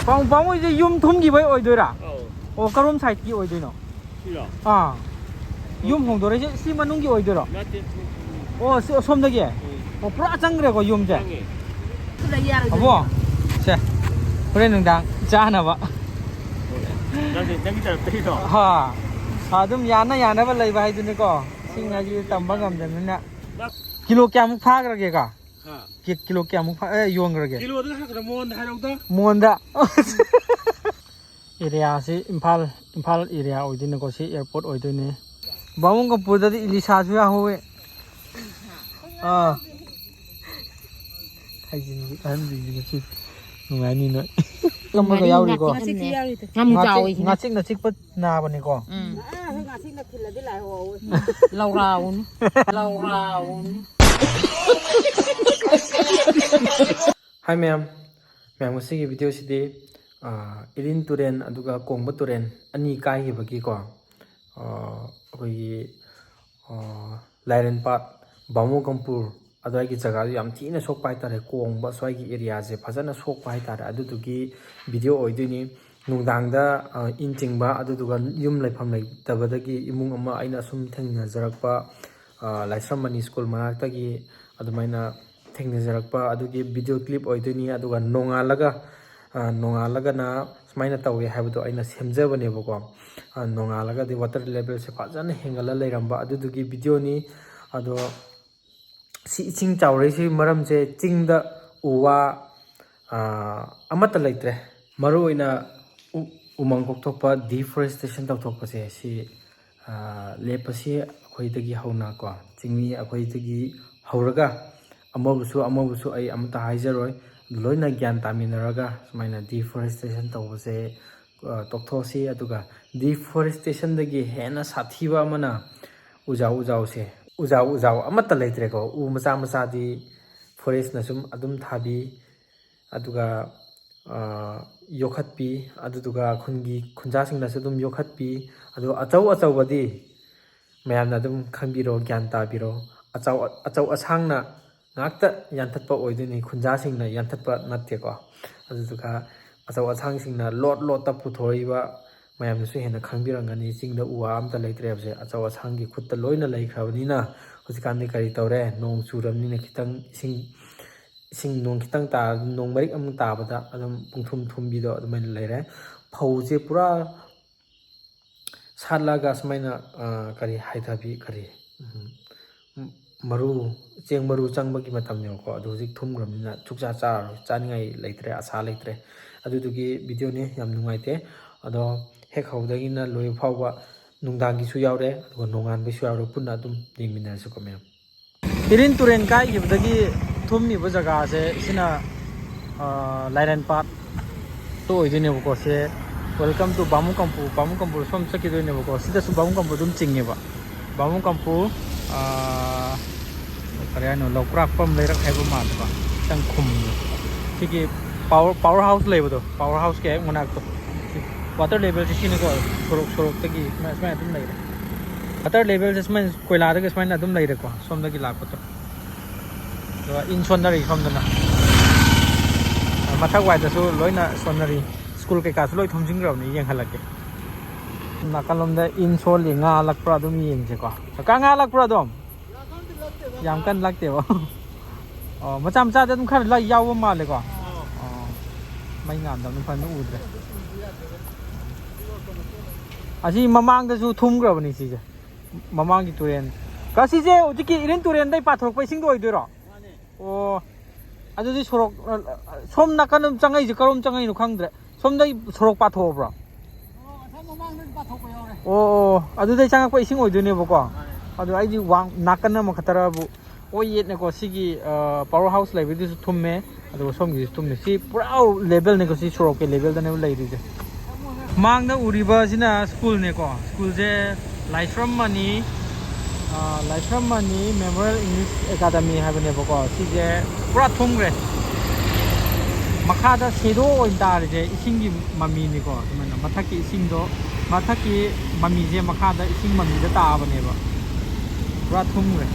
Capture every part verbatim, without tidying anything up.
ꯄꯥꯕꯨꯡ, ꯄꯥꯕꯨꯡ ꯍꯣꯏꯁꯦ ꯌꯨꯝ ꯊꯨꯝꯈꯤꯕꯩ ꯑꯣꯏꯗꯣꯏꯔꯥ? ꯑꯧ꯫ ꯑꯣ, ꯀꯔꯣꯝ ꯁꯥꯏꯠꯀꯤ ꯑꯣꯏꯗꯣꯏꯅꯣ? ꯁꯤꯔꯣ? ꯑꯥ, ꯌꯨꯝ ꯍꯣꯡꯗꯣꯔꯛꯏꯁꯦ ꯁꯤ ꯃꯅꯨꯡꯒꯤ ꯑꯣꯏꯗꯣꯏꯔꯣ? ꯅꯠꯇꯦ꯫ ꯑꯣ, ꯁꯤ ꯑꯁꯣꯝꯗꯒꯤ? ꯎꯝ꯫ ꯑꯣ, ꯄꯨꯔꯥ ꯆꯪꯈ꯭ꯔꯦꯀꯣ ꯌꯨꯝꯁꯦ? ꯆꯪꯉꯦ꯫ ꯑꯕꯣ, ꯁꯦ, ꯍꯣꯔꯦꯟ ꯅꯨꯡꯗꯥꯡ ꯆꯥꯅꯕ꯫ ꯅꯪꯒꯤ ꯅꯪꯒꯤ ꯇꯔꯞꯇꯒꯤꯔꯣ? ꯍꯥ, ꯑꯗꯨꯝ ꯌꯥꯅ ꯌꯥꯅꯕ ꯂꯩꯕ ꯍꯥꯏꯗꯨꯅꯤꯀꯣ꯫ ꯏꯁꯤꯡ ꯍꯥꯏꯁꯤꯗꯤ ꯇꯝꯕ ꯉꯝꯗꯕꯅꯤꯅ꯫ ꯀꯤꯂꯣ ꯀꯌꯥꯃꯨꯛ ꯐꯥꯈ꯭ꯔꯒꯦꯀꯣ? ꯍꯥ꯫ ꯀꯤ- ꯀꯤꯂꯣ ꯀꯌꯥꯃꯨꯛ ꯐꯥ ꯑꯦ, ꯌꯣꯟꯈ꯭ꯔꯒꯦ? ꯀꯤꯂꯣꯗ ꯈꯛꯇ ꯃꯉꯣꯟꯗ ꯍꯥꯏꯔꯛꯎꯗ꯫ ꯃꯣꯟꯗ꯫ ꯑꯦꯔꯤꯌꯥꯁꯤ ꯏꯝꯐꯥꯜ, ꯏꯝꯐꯥꯜ ꯑꯦꯔꯤꯌꯥ ꯑꯣꯏꯗꯣꯏꯅꯤꯀꯣ꯫ ꯁꯤ ꯑꯦꯌꯥꯔꯄꯣꯔꯠ ꯑꯣꯏꯗꯣꯏꯅꯤ꯫ ꯕꯥꯃꯣꯟ ꯀꯝꯄꯨꯔꯗꯗꯤ ꯏꯂꯤꯁꯥꯁꯨ ꯌꯥꯍꯧꯋꯦ꯫ ꯑꯥ꯫ ꯍꯥꯏꯖꯤꯟꯒꯤ ꯑꯍꯟꯁꯤꯡꯁꯤ ꯉꯁꯤ ꯅꯨꯡꯉꯥꯏꯅꯤ ꯅꯣꯏ꯫ ꯀꯝꯕꯒ ꯌꯥꯎꯔꯤꯀꯣ? ꯉꯥꯆꯤꯛꯇꯤ ꯌꯥꯎꯔꯤꯗ꯫ ꯌꯥꯝ ꯆꯥꯎꯋꯤ ꯁꯤꯅ꯫ ꯉꯥꯆꯤꯛꯅ ꯆꯤꯛꯄ ꯅꯥꯕꯅꯤꯀꯣ꯫ ꯎꯝ꯫ ꯉꯥꯆꯤꯛꯅ ꯊꯤꯜꯂꯗꯤ ꯂꯥꯏ ꯍꯧꯋꯦ꯫ ꯂꯧꯔꯥꯎꯅꯤ꯫ ꯂꯧꯔꯥꯎꯅꯤ꯫ ꯍꯥꯏ ꯃꯌꯥꯝ, ꯃꯌꯥꯝ, ꯉꯁꯤꯒꯤ ꯚꯤꯗꯤꯑꯣꯁꯤꯗꯤ, ꯑꯥ, ꯏꯔꯤꯟ ꯇꯨꯔꯦꯟ ꯑꯗꯨꯒ ꯀꯣꯡꯕ ꯇꯨꯔꯦꯟ ꯑꯅꯤ ꯀꯥꯏꯈꯤꯕꯒꯤꯀꯣ, ꯑꯥ, ꯑꯩꯈꯣꯏꯒꯤ, ꯑꯥ, ꯂꯥꯏꯔꯦꯟꯄꯥꯠ, ꯕꯥꯃꯣꯟ ꯀꯝꯄꯨꯔ ꯑꯗꯨꯋꯥꯏꯒꯤ ꯖꯒꯥꯗꯨ ꯌꯥꯝ ꯊꯤꯅ ꯁꯣꯛꯄ ꯍꯥꯏꯇꯥꯔꯦ꯫ ꯀꯣꯡꯕ ꯁ꯭ꯋꯥꯏꯒꯤ ꯑꯦꯔꯤꯌꯥꯁꯦ ꯐꯖꯅ ꯁꯣꯛꯄ ꯍꯥꯏꯇꯥꯔꯦ꯫ ꯑꯗꯨꯗꯨꯒꯤ ꯚꯤꯗꯤꯑꯣ ꯑꯣꯏꯗꯣꯏꯅꯤ꯫ ꯅꯨꯡꯗꯥꯡꯗ, ꯑꯥ, ꯏꯟ ꯆꯤꯡꯕ, ꯑꯗꯨꯗꯨꯒ ꯌꯨꯝ ꯂꯩꯐꯝ ꯂꯩꯇꯕꯗꯒꯤ ꯏꯃꯨꯡ ꯑꯃ ꯑꯩꯅ ꯁꯨꯝ ꯊꯦꯡꯅꯖꯔꯛꯄ, ꯑꯥ, ꯂꯥꯏꯁ꯭ꯔꯝ ꯃꯅꯤ ꯁ꯭ꯀꯨꯜ ꯃꯅꯥꯛꯇꯒꯤ ꯑꯗꯨꯃꯥꯏꯅ ꯊꯦꯡꯅꯖꯔꯛꯄ ꯑꯗꯨꯒꯤ ꯚꯤꯗꯤꯑꯣ ꯀ꯭ꯂꯤꯞ ꯑꯣꯏꯗꯣꯏꯅꯤ꯫ ꯑꯗꯨꯒ ꯅꯣꯡꯉꯥꯜꯂꯒ, ꯑ, ꯅꯣꯡꯉꯥꯜꯂꯒꯅ ꯁꯨꯃꯥꯏꯅ ꯇꯧꯋꯦ ꯍꯥꯏꯕꯗꯣ ꯑꯩꯅ ꯁꯦꯝꯖꯕꯅꯦꯕꯀꯣ꯫ ꯑ, ꯅꯣꯡꯉꯥꯜꯂꯒꯗꯤ ꯋꯥꯇꯔ ꯂꯦꯚꯦꯜꯁꯦ ꯐꯖꯅ ꯍꯦꯟꯒꯠꯂ ꯂꯩꯔꯝꯕ ꯑꯗꯨꯗꯨꯒꯤ ꯚꯤꯗꯤꯑꯣꯅꯤ꯫ ꯑꯗꯣ ꯁꯤ ꯏꯁꯤꯡ ꯆꯥꯎꯔꯛꯏꯁꯤꯒꯤ ꯃꯔꯝꯁꯦ ꯆꯤꯡꯗ ꯎ ꯋꯥ, ꯑ, ꯑꯃꯠꯇ ꯂꯩꯇ꯭ꯔꯦ꯫ ꯃꯔꯨꯑꯣꯏꯅ ꯎ-, ꯎꯃꯪ ꯀꯣꯛꯊꯣꯛꯄ, deforestation ꯇꯧꯊꯣꯛꯄꯁꯦ ꯁꯤ ꯑ, ꯂꯦꯞꯄꯁꯤ ꯑꯩꯈꯣꯏꯗꯒꯤ ꯍꯧꯅ ꯀꯣ, ꯆꯤꯡꯃꯤ ꯑꯩꯈꯣꯏꯗꯒꯤ ꯍꯧꯔꯒ ꯑꯃꯕꯨꯁꯨ ꯑꯃꯕꯨꯁꯨ ꯑꯩ ꯑꯃꯠꯇ ꯍꯥꯏꯖꯔꯣꯏ, ꯂꯣꯏꯅ ꯒ꯭ꯌꯥꯟ ꯇꯥꯃꯤꯟꯅꯔꯒ ꯁꯨꯃꯥꯏꯅ deforestation ꯇꯧꯕꯁꯦ, ꯑ, ꯇꯣꯛꯊꯣꯛꯁꯤ꯫ ꯑꯗꯨꯒ deforestationꯗꯒꯤ ꯍꯦꯟꯅ ꯁꯥꯊꯤꯕ ꯑꯃꯅ ꯎꯖꯥꯎ ꯎꯖꯥꯎꯁꯦ, ꯎꯖꯥꯎ ꯎꯖꯥꯎ ꯑꯃꯠꯇ ꯂꯩꯇ꯭ꯔꯦꯀꯣ꯫ ꯎ ꯃꯆꯥ ꯃꯆꯥꯗꯤ forestꯅ ꯁꯨꯝ ꯑꯗꯨꯝ ꯊꯥꯕꯤ꯫ ꯑꯗꯨꯒ, ꯑ, ꯌꯣꯛꯈꯠꯄꯤ꯫ ꯑꯗꯨꯗꯨꯒ ꯈꯨꯟꯒꯤ ꯈꯨꯟꯖꯥꯁꯤꯡꯅꯁꯨ ꯑꯗꯨꯝ ꯌꯣꯛꯈꯠꯄꯤ꯫ ꯑꯗꯣ ꯑꯆꯧ ꯑꯆꯧꯕꯗꯤ ꯃꯌꯥꯝꯅ ꯑꯗꯨꯝ ꯈꯪꯕꯤꯔꯣ, ꯒ꯭ꯌꯥꯟ ꯇꯥꯕꯤꯔꯣ꯫ ꯑꯆꯧ, ꯑꯆꯧ ꯑꯁꯥꯡꯅ ꯉꯥꯛꯇ ꯌꯥꯟꯊꯠꯄ ꯑꯣꯏꯗꯣꯏꯅꯤ, ꯈꯨꯟꯖꯥꯁꯤꯡꯅ ꯌꯥꯟꯊꯠꯄ ꯅꯠꯇꯦꯀꯣ꯫ ꯑꯗꯨꯗꯨꯒ ꯑꯆꯧ ꯑꯁꯥꯡꯁꯤꯡꯅ ꯂꯣꯠ ꯂꯣꯠꯇ ꯄꯨꯊꯣꯔꯛꯏꯕ ꯃꯌꯥꯝꯅꯁꯨ ꯍꯦꯟꯅ ꯈꯪꯕꯤꯔꯝꯒꯅꯤ꯫ ꯆꯤꯡꯗ ꯎ ꯋꯥ ꯑꯝꯇ ꯂꯩꯇ꯭ꯔꯦ ꯍꯥꯏꯕꯁꯦ ꯑꯆꯧ ꯑꯁꯥꯡꯒꯤ ꯈꯨꯠꯇ ꯂꯣꯏꯅ ꯂꯩꯈ꯭ꯔꯕꯅꯤꯅ꯫ ꯍꯧꯖꯤꯛꯀꯥꯟꯗꯤ ꯀꯔꯤ ꯇꯧꯔꯦ? ꯅꯣꯡ ꯆꯨꯔꯕꯅꯤꯅ ꯈꯤꯇꯪ ꯏꯁꯤꯡ ꯏꯁꯤꯡ ꯅꯣꯡ ꯈꯤꯇꯪ ꯇꯥꯔꯗꯤ, ꯅꯣꯡ ꯃꯔꯤꯛ ꯑꯃ ꯇꯥꯕꯗ ꯑꯗꯨꯝ ꯄꯨꯡꯊꯨꯝ ꯊꯨꯝꯕꯤꯗꯣ ꯑꯗꯨꯃꯥꯏꯅ ꯂꯩꯔꯦ꯫ ꯐꯧꯁꯦ ꯄꯨꯔꯥ ꯁꯥꯠꯂꯒ ꯁꯨꯃꯥꯏꯅ, ꯑ, ꯀꯔꯤ ꯍꯥꯏꯊꯕꯤ, ꯀꯔꯤ, ꯎꯝ, ꯃꯔꯨ, ꯆꯦꯡ ꯃꯔꯨ ꯆꯪꯕꯒꯤ ꯃꯇꯝꯅꯦꯕꯀꯣ꯫ ꯑꯗꯨ ꯍꯧꯖꯤꯛ ꯊꯨꯝꯈ꯭ꯔꯕꯅꯤꯅ ꯁꯨꯛꯆꯥ ꯆꯥꯔꯔꯣꯏ, ꯆꯥꯅꯤꯡꯉꯥꯏ ꯂꯩꯇ꯭ꯔꯦ, ꯑꯁꯥ ꯂꯩꯇ꯭ꯔꯦ꯫ ꯑꯗꯨꯗꯨꯒꯤ ꯚꯤꯗꯤꯑꯣꯅꯤ, ꯌꯥꯝ ꯅꯨꯡꯉꯥꯏꯇꯦ꯫ ꯑꯗꯣ ꯍꯦꯛ ꯍꯧꯕꯗꯒꯤꯅ ꯂꯣꯏꯕ ꯐꯥꯎꯕ, ꯅꯨꯡꯗꯥꯡꯒꯤꯁꯨ ꯌꯥꯎꯔꯦ, ꯑꯗꯨꯒ ꯅꯣꯡꯉꯥꯟꯕꯒꯤꯁꯨ ꯌꯥꯎꯔꯦ, ꯄꯨꯟꯅ ꯑꯗꯨꯝ ꯌꯦꯡꯃꯤꯟꯅꯔꯁꯤꯀꯣ ꯃꯌꯥꯝ꯫ ꯏꯔꯤꯟ ꯇꯨꯔꯦꯟ ꯀꯥꯏꯈꯤꯕꯗꯒꯤ ꯊꯨꯝꯃꯤꯕ ꯖꯒꯥꯁꯦ ꯁꯤꯅ, ꯑ, ꯂꯥꯏꯔꯦꯟ ꯄꯥꯠꯇ ꯑꯣꯏꯗꯣꯏꯅꯦꯕꯀꯣ꯫ ꯁꯦ, welcome to ꯕꯥꯃꯨ ꯀꯝꯄꯨ, ꯕꯥꯃꯨ ꯀꯝꯄꯨ ꯁꯣꯝ ꯆꯠꯈꯤꯗꯣꯏꯅꯦꯕꯀꯣ꯫ ꯁꯤꯗꯁꯨ ꯕꯥꯃꯨ ꯀꯝꯄꯨ ꯑꯗꯨꯝ ꯆꯤꯡꯉꯦꯕ꯫ ꯕꯥꯃꯨ ꯀꯝꯄꯨ, ꯑ, ꯀꯔꯤ ꯍꯥꯏꯅꯣ, ꯂꯧꯀ꯭ꯔꯥꯛꯄꯝ ꯂꯩꯔꯛ ꯍꯥꯏꯕ ꯃꯥꯜꯂꯦꯀꯣ, ꯈꯤꯇꯪ ꯈꯨꯝꯃꯦ꯫ ꯁꯤꯒꯤ power, power house ꯂꯩꯕꯗꯣ, power house ꯀꯤ ꯍꯦꯛ ꯃꯅꯥꯛꯇꯣ꯫ Water level ꯁꯦ ꯁꯤꯅꯤꯀꯣ, ꯁꯣꯔꯣꯛ, ꯁꯣꯔꯣꯛꯇꯒꯤ ꯁꯨꯃꯥꯏꯅ, ꯁꯨꯃꯥꯏꯅ ꯑꯗꯨꯝ ꯂꯩꯔꯦ꯫ Water level ꯁꯦ ꯁꯨꯃꯥꯏꯅ ꯀꯣꯏꯂꯥꯗꯒꯤ ꯁꯨꯃꯥꯏꯅ ꯑꯗꯨꯝ ꯂꯩꯔꯦꯀꯣ, ꯁꯣꯝꯗꯒꯤ ꯂꯥꯛꯄꯗꯣ꯫ ꯑꯗꯨꯒ ꯏꯟ ꯁꯣꯟꯅꯔꯤ ꯁꯣꯝꯗꯅ꯫ ꯃꯊꯛ ꯋꯥꯏꯗꯁꯨ ꯂꯣꯏꯅ ꯁꯣꯟꯅꯔꯤ꯫ ꯁ꯭ꯀꯨꯜ ꯀꯩꯀꯥꯁꯨ ꯂꯣꯏ ꯊꯨꯝꯖꯤꯟꯈ꯭ꯔꯕꯅꯤ, ꯌꯦꯡꯍꯜꯂꯛꯀꯦ꯫ ꯅꯥꯀꯜꯂꯣꯝꯗ ꯏꯟ ꯁꯣꯜꯂꯤ, ꯉꯥ ꯂꯛꯄ꯭ꯔꯥ ꯑꯗꯨꯝ ꯌꯦꯡꯁꯦꯀꯣ꯫ ꯀꯀꯥ, ꯉꯥ ꯂꯛꯄ꯭ꯔꯥ ꯑꯗꯨꯝ? ꯌꯥꯝ ꯀꯟꯅ ꯂꯛꯇꯦꯕ꯫ ꯑꯣ, ꯃꯆꯥ ꯃꯆꯥꯗ ꯑꯗꯨꯝ ꯈꯔ ꯂꯛ ꯌꯥꯎꯕ ꯃꯥꯜꯂꯦꯀꯣ꯫ ꯑꯣ, ꯃꯩ ꯉꯥꯟꯗꯕꯅꯤ, ꯐꯖꯅ ꯎꯗ꯭ꯔꯦ꯫ ꯑꯁꯤ ꯃꯃꯥꯡꯗꯁꯨ ꯊꯨꯝꯈ꯭ꯔꯕꯅꯤ ꯁꯤꯁꯦ꯫ ꯃꯃꯥꯡꯒꯤ ꯇꯨꯔꯦꯟ꯫ ꯀ-, ꯁꯤꯁꯦ ꯍꯧꯖꯤꯛꯀꯤ ꯏꯔꯤꯟ ꯇꯨꯔꯦꯟꯗꯩ ꯄꯥꯊꯣꯔꯛꯄ ꯏꯁꯤꯡꯗꯣ ꯑꯣꯏꯗꯣꯏꯔꯣ? ꯑꯣ, ꯑꯗꯨꯗꯤ ꯁꯣꯔꯣꯛ, ꯑ, ꯁꯣꯝ ꯅꯥꯀꯟ ꯑꯃ ꯆꯪꯉꯛꯏꯁꯦ ꯀꯔꯣꯝ ꯆꯪꯉꯛꯏꯅꯣ ꯈꯪꯗ꯭ꯔꯦ꯫ ꯁꯣꯝꯗꯩ ꯁꯣꯔꯣꯛ ꯄꯥꯊꯣꯛꯑꯕ꯭ꯔꯣ? ꯑꯣ, ꯑꯁꯣꯝ ꯃꯃꯥꯡꯗꯁꯨ ꯄꯥꯊꯣꯛꯄ ꯌꯥꯎꯔꯦ꯫ ꯑꯣ, ꯑꯣ, ꯑꯗꯨꯗꯩ ꯆꯪꯉꯛꯄ ꯏꯁꯤꯡ ꯑꯣꯏꯗꯣꯏꯅꯦꯕꯀꯣ꯫ ꯃꯥꯅꯦ꯫ ꯑꯗꯣ ꯑꯩꯗꯤ ꯋꯥꯡ-, ꯅꯥꯀꯟ ꯑꯃꯈꯛꯇꯔꯕꯨ, ꯑꯣꯏ ꯌꯦꯠꯅꯦꯀꯣ, ꯁꯤꯒꯤ, ꯑ, power house ꯂꯩꯕꯗꯨꯁꯨ ꯊꯨꯝꯃꯦ, ꯑꯗꯨꯒ ꯁꯣꯝꯒꯤꯁꯨ ꯊꯨꯝꯃꯦ꯫ ꯁꯤ ꯄꯨꯔꯥ level ꯅꯦꯀꯣ, ꯁꯤ ꯁꯣꯔꯣꯛꯀꯤ level ꯗꯅꯦꯕ ꯂꯩꯔꯤꯁꯦ꯫ ꯃꯥꯡꯗ ꯎꯔꯤꯕꯁꯤꯅ ꯁ꯭ꯀꯨꯜꯅꯦꯀꯣ꯫ ꯁ꯭ꯀꯨꯜꯁꯦ ꯂꯥꯏꯁ꯭ꯔꯝ ꯃꯅꯤ, ꯑ, ꯂꯥꯏꯁ꯭ꯔꯝ ꯃꯅꯤ Memorial English Academy ꯍꯥꯏꯕꯅꯦꯕꯀꯣ꯫ ꯁꯤꯁꯦ ꯄꯨꯔꯥ ꯊꯨꯝꯈ꯭ꯔꯦ꯫ ꯃꯈꯥꯗ shadow ꯑꯣꯏꯅ ꯇꯥꯔꯤꯁꯦ ꯏꯁꯤꯡꯒꯤ ꯃꯃꯤꯅꯤꯀꯣ꯫ ꯑꯗꯨꯃꯥꯏꯅ ꯃꯊꯛꯀꯤ ꯏꯁꯤꯡꯗꯣ, ꯃꯊꯛꯀꯤ ꯃꯃꯤꯁꯦ ꯃꯈꯥꯗ ꯏꯁꯤꯡ ꯃꯃꯤꯗ ꯇꯥꯕꯅꯦꯕ꯫ ꯄꯨꯔꯥ ꯊꯨꯝꯈ꯭ꯔꯦ꯫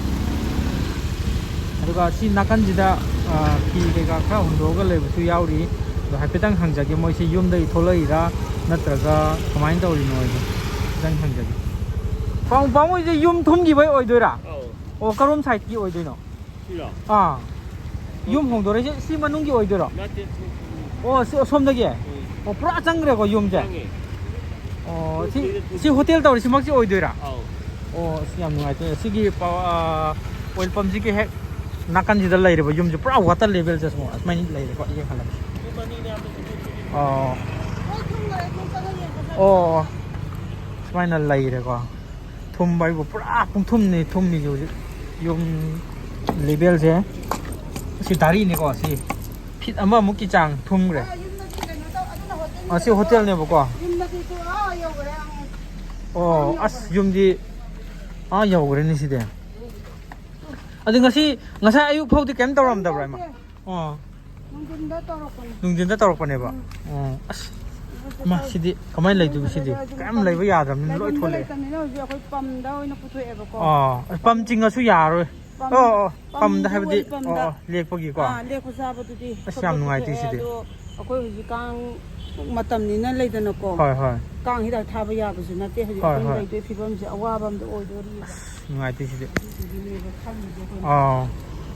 ꯑꯗꯨꯒ ꯁꯤ ꯅꯥꯀꯟꯁꯤꯗ, ꯑ, ꯐꯤ ꯀꯩꯀꯥ ꯈꯔ ꯍꯨꯟꯗꯣꯛꯑꯒ ꯂꯩꯕꯁꯨ ꯌꯥꯎꯔꯤ꯫ ꯑꯗꯣ ꯍꯥꯏꯐꯦꯠꯇꯪ ꯍꯪꯖꯒꯦ, ꯃꯣꯏꯁꯤ ꯌꯨꯝꯗꯒꯤ ꯊꯣꯛꯂꯛꯏꯔꯥ ꯅꯠꯇ꯭ꯔꯒ ꯀꯃꯥꯏꯅ ꯇꯧꯔꯤꯅꯣ ꯍꯥꯏꯗꯣ ꯈꯤꯇꯪ ꯍꯪꯖꯒꯦ꯫ ꯄꯥꯕꯨꯡ, ꯄꯥꯕꯨꯡ ꯍꯣꯏꯁꯦ ꯌꯨꯝ ꯊꯨꯝꯈꯤꯕꯩ ꯑꯣꯏꯗꯣꯏꯔꯥ? ꯑꯧ꯫ ꯑꯣ, ꯀꯔꯣꯝ ꯁꯥꯏꯠꯀꯤ ꯑꯣꯏꯗꯣꯏꯅꯣ? ꯁꯤꯔꯣ? ꯑꯥ, ꯌꯨꯝ ꯍꯣꯡꯗꯣꯔꯛꯏꯁꯦ ꯁꯤ ꯃꯅꯨꯡꯒꯤ ꯑꯣꯏꯗꯣꯏꯔꯣ? ꯅꯠꯇꯦ, ꯁꯤ, ꯁꯤ, ꯑꯣ, ꯁꯤ ꯑꯁꯣꯝꯗꯒꯤ? ꯎꯝ꯫ ꯑꯣ, ꯄꯨꯔꯥ ꯆꯪꯈ꯭ꯔꯦꯀꯣ ꯌꯨꯝꯁꯦ? ꯆꯪꯉꯦ꯫ ꯑꯣ, ꯁꯤ, ꯁꯤ ꯍꯣꯇꯦꯜ ꯇꯧꯔꯤꯁꯤꯃꯛꯁꯤ ꯑꯣꯏꯗꯣꯏꯔꯥ? ꯑꯧ꯫ ꯑꯣ, ꯑꯁ, ꯌꯥꯝ ꯅꯨꯡꯉꯥꯏꯇꯦ꯫ ꯁꯤꯒꯤ ꯄꯥ-, ꯑꯥ, ꯑꯣꯏꯜ ꯄꯝꯁꯤꯒꯤ ꯍꯦꯛ ꯅꯥꯀꯟꯁꯤꯗ ꯂꯩꯔꯤꯕ ꯌꯨꯝꯁꯦ ꯄꯨꯔꯥ ꯋꯥꯇꯔ ꯂꯦꯚꯦꯜꯁꯦ ꯁꯨꯃꯥꯏ-, ꯑꯁꯨꯃꯥꯏꯅ ꯂꯩꯔꯦꯀꯣ, ꯌꯦꯡꯍꯜꯂꯒꯦ꯫ ꯑꯣ꯫ ꯑꯣ, ꯁꯨꯃꯥꯏꯅ ꯂꯩꯔꯦꯀꯣ꯫ ꯊꯨꯝꯕ ꯍꯥꯏꯕꯨ ꯄꯨꯔꯥ ꯄꯨꯡꯊꯨꯝꯅꯤ ꯊꯨꯝꯃꯤꯁꯦ ꯍꯧꯖꯤꯛ꯫ ꯌꯨꯝ ꯂꯦꯚꯦꯜꯁꯦ ꯁꯤ ꯗꯥꯔꯤꯅꯤꯀꯣ, ꯁꯤ ꯐꯤꯠ ꯑꯃꯃꯨꯛꯀꯤ ꯆꯥꯡ ꯊꯨꯝꯈ꯭ꯔꯦ꯫ ꯑꯥ, ꯌꯨꯝꯗꯗꯤ ꯀꯩꯅꯣ ꯇꯧ-, ꯑꯗꯨꯅ ꯍꯣꯇꯦꯜꯅꯦꯕꯀꯣ꯫ ꯑꯥ, ꯁꯤ ꯍꯣꯇꯦꯜꯅꯦꯕꯀꯣ꯫ ꯌꯨꯝꯗꯗꯤ ꯇꯨ ꯑꯥ ꯌꯧꯈ꯭ꯔꯦ, ꯑꯪ꯫ ꯑꯣ, ꯑꯥ ꯑꯁ, ꯌꯧꯈ꯭ꯔꯦ꯫ ꯌꯨꯝꯗꯤ ꯑꯥ ꯌꯧꯈ꯭ꯔꯦꯅꯦ ꯁꯤꯗꯤ꯫ ꯑꯗꯨ ꯉꯁꯤ, ꯉꯁꯥꯏ ꯑꯌꯨꯛ ꯐꯥꯎꯗꯤ ꯀꯩꯝ ꯇꯧꯔꯝꯗꯕ꯭ꯔꯥ, ꯏꯃꯥ? ꯇꯧꯗꯦ꯫ ꯑꯣ꯫ ꯅꯨꯡꯊꯤꯟꯗ ꯇꯧꯔꯛꯄꯅꯦ꯫ ꯅꯨꯡꯊꯤꯟꯗ ꯇꯧꯔꯛꯄꯅꯦꯕ? ꯎꯝ꯫ ꯑꯣ, ꯑꯁ, ꯑꯗꯨ ꯃꯥ, ꯇꯧ-, ꯁꯤꯗꯤ ꯀꯃꯥꯏꯅ ꯂꯩꯗꯣꯏꯕ ꯁꯤꯗꯤ? ꯑꯗꯨ ꯀꯩꯝ ꯄꯝ-, ꯂꯩꯕ ꯌꯥꯗ꯭ꯔꯕꯅꯤꯅ ꯂꯣꯏ ꯂꯩꯐꯝꯗ ꯊꯣꯛꯂꯛꯑꯦ꯫ ꯂꯩꯇꯕꯅꯤꯅ ꯍꯧꯖꯤꯛ ꯑꯩꯈꯣꯏ ꯄꯝꯗ ꯑꯣꯏꯅ ꯄꯨꯊꯣꯛꯑꯦꯕꯀꯣ꯫ ꯑꯣ, ꯑꯁ, ꯄꯝ ꯆꯤꯡꯉꯁꯨ ꯌꯥꯔꯣꯏ꯫ ꯄꯝ-, ꯑꯣ, ꯑꯣ, ꯄꯝꯗ ꯄꯝꯗ ꯍꯥꯏꯕꯗꯤ, ꯑꯣꯏ-, ꯄꯝꯗ꯫ ꯑꯣ, ꯑꯣ, ꯂꯦꯛꯄꯒꯤꯀꯣ? ꯑꯥ, ꯂꯦꯛꯄ ꯆꯥꯕꯗꯨꯗꯤ ꯑꯁ, ꯑꯩꯈꯣꯏ ꯌꯥꯝ ꯅꯨꯡꯉꯥꯏꯇꯦ ꯄꯨꯊꯣꯛꯑꯦ, ꯁꯤꯗꯤ꯫ ꯑꯗꯣ ꯑꯩꯈꯣꯏ ꯍꯧꯖꯤꯛ ꯀꯥꯡ ꯃꯇꯝꯅꯤꯅ ꯂꯩꯗꯅꯀꯣ꯫ ꯍꯣꯏ, ꯍꯣꯏ꯫ ꯀꯥꯡ ꯍꯤꯗꯥꯛ ꯊꯥꯕ ꯌꯥꯕꯁꯨ ꯅꯠꯇꯦ꯫ ꯍꯧꯖꯤꯛ ꯍꯣꯏ, ꯑꯩꯈꯣꯏꯅ ꯍꯣꯏ꯫ ꯂꯩꯗꯣꯏ ꯐꯤꯕꯝꯁꯦ ꯑꯋꯥꯕ ꯑꯃꯗ ꯑꯣꯏꯗꯣꯔꯤꯕ꯫ ꯑꯁ, ꯅꯨꯡꯉꯥꯏꯇꯦ ꯁꯤꯗꯤ꯫ ꯑꯗꯨꯗꯨꯒꯤꯅꯦꯕ ꯈꯜꯂꯤꯁꯦ ꯑꯩꯈꯣꯏꯅ꯫ ꯑꯥ꯫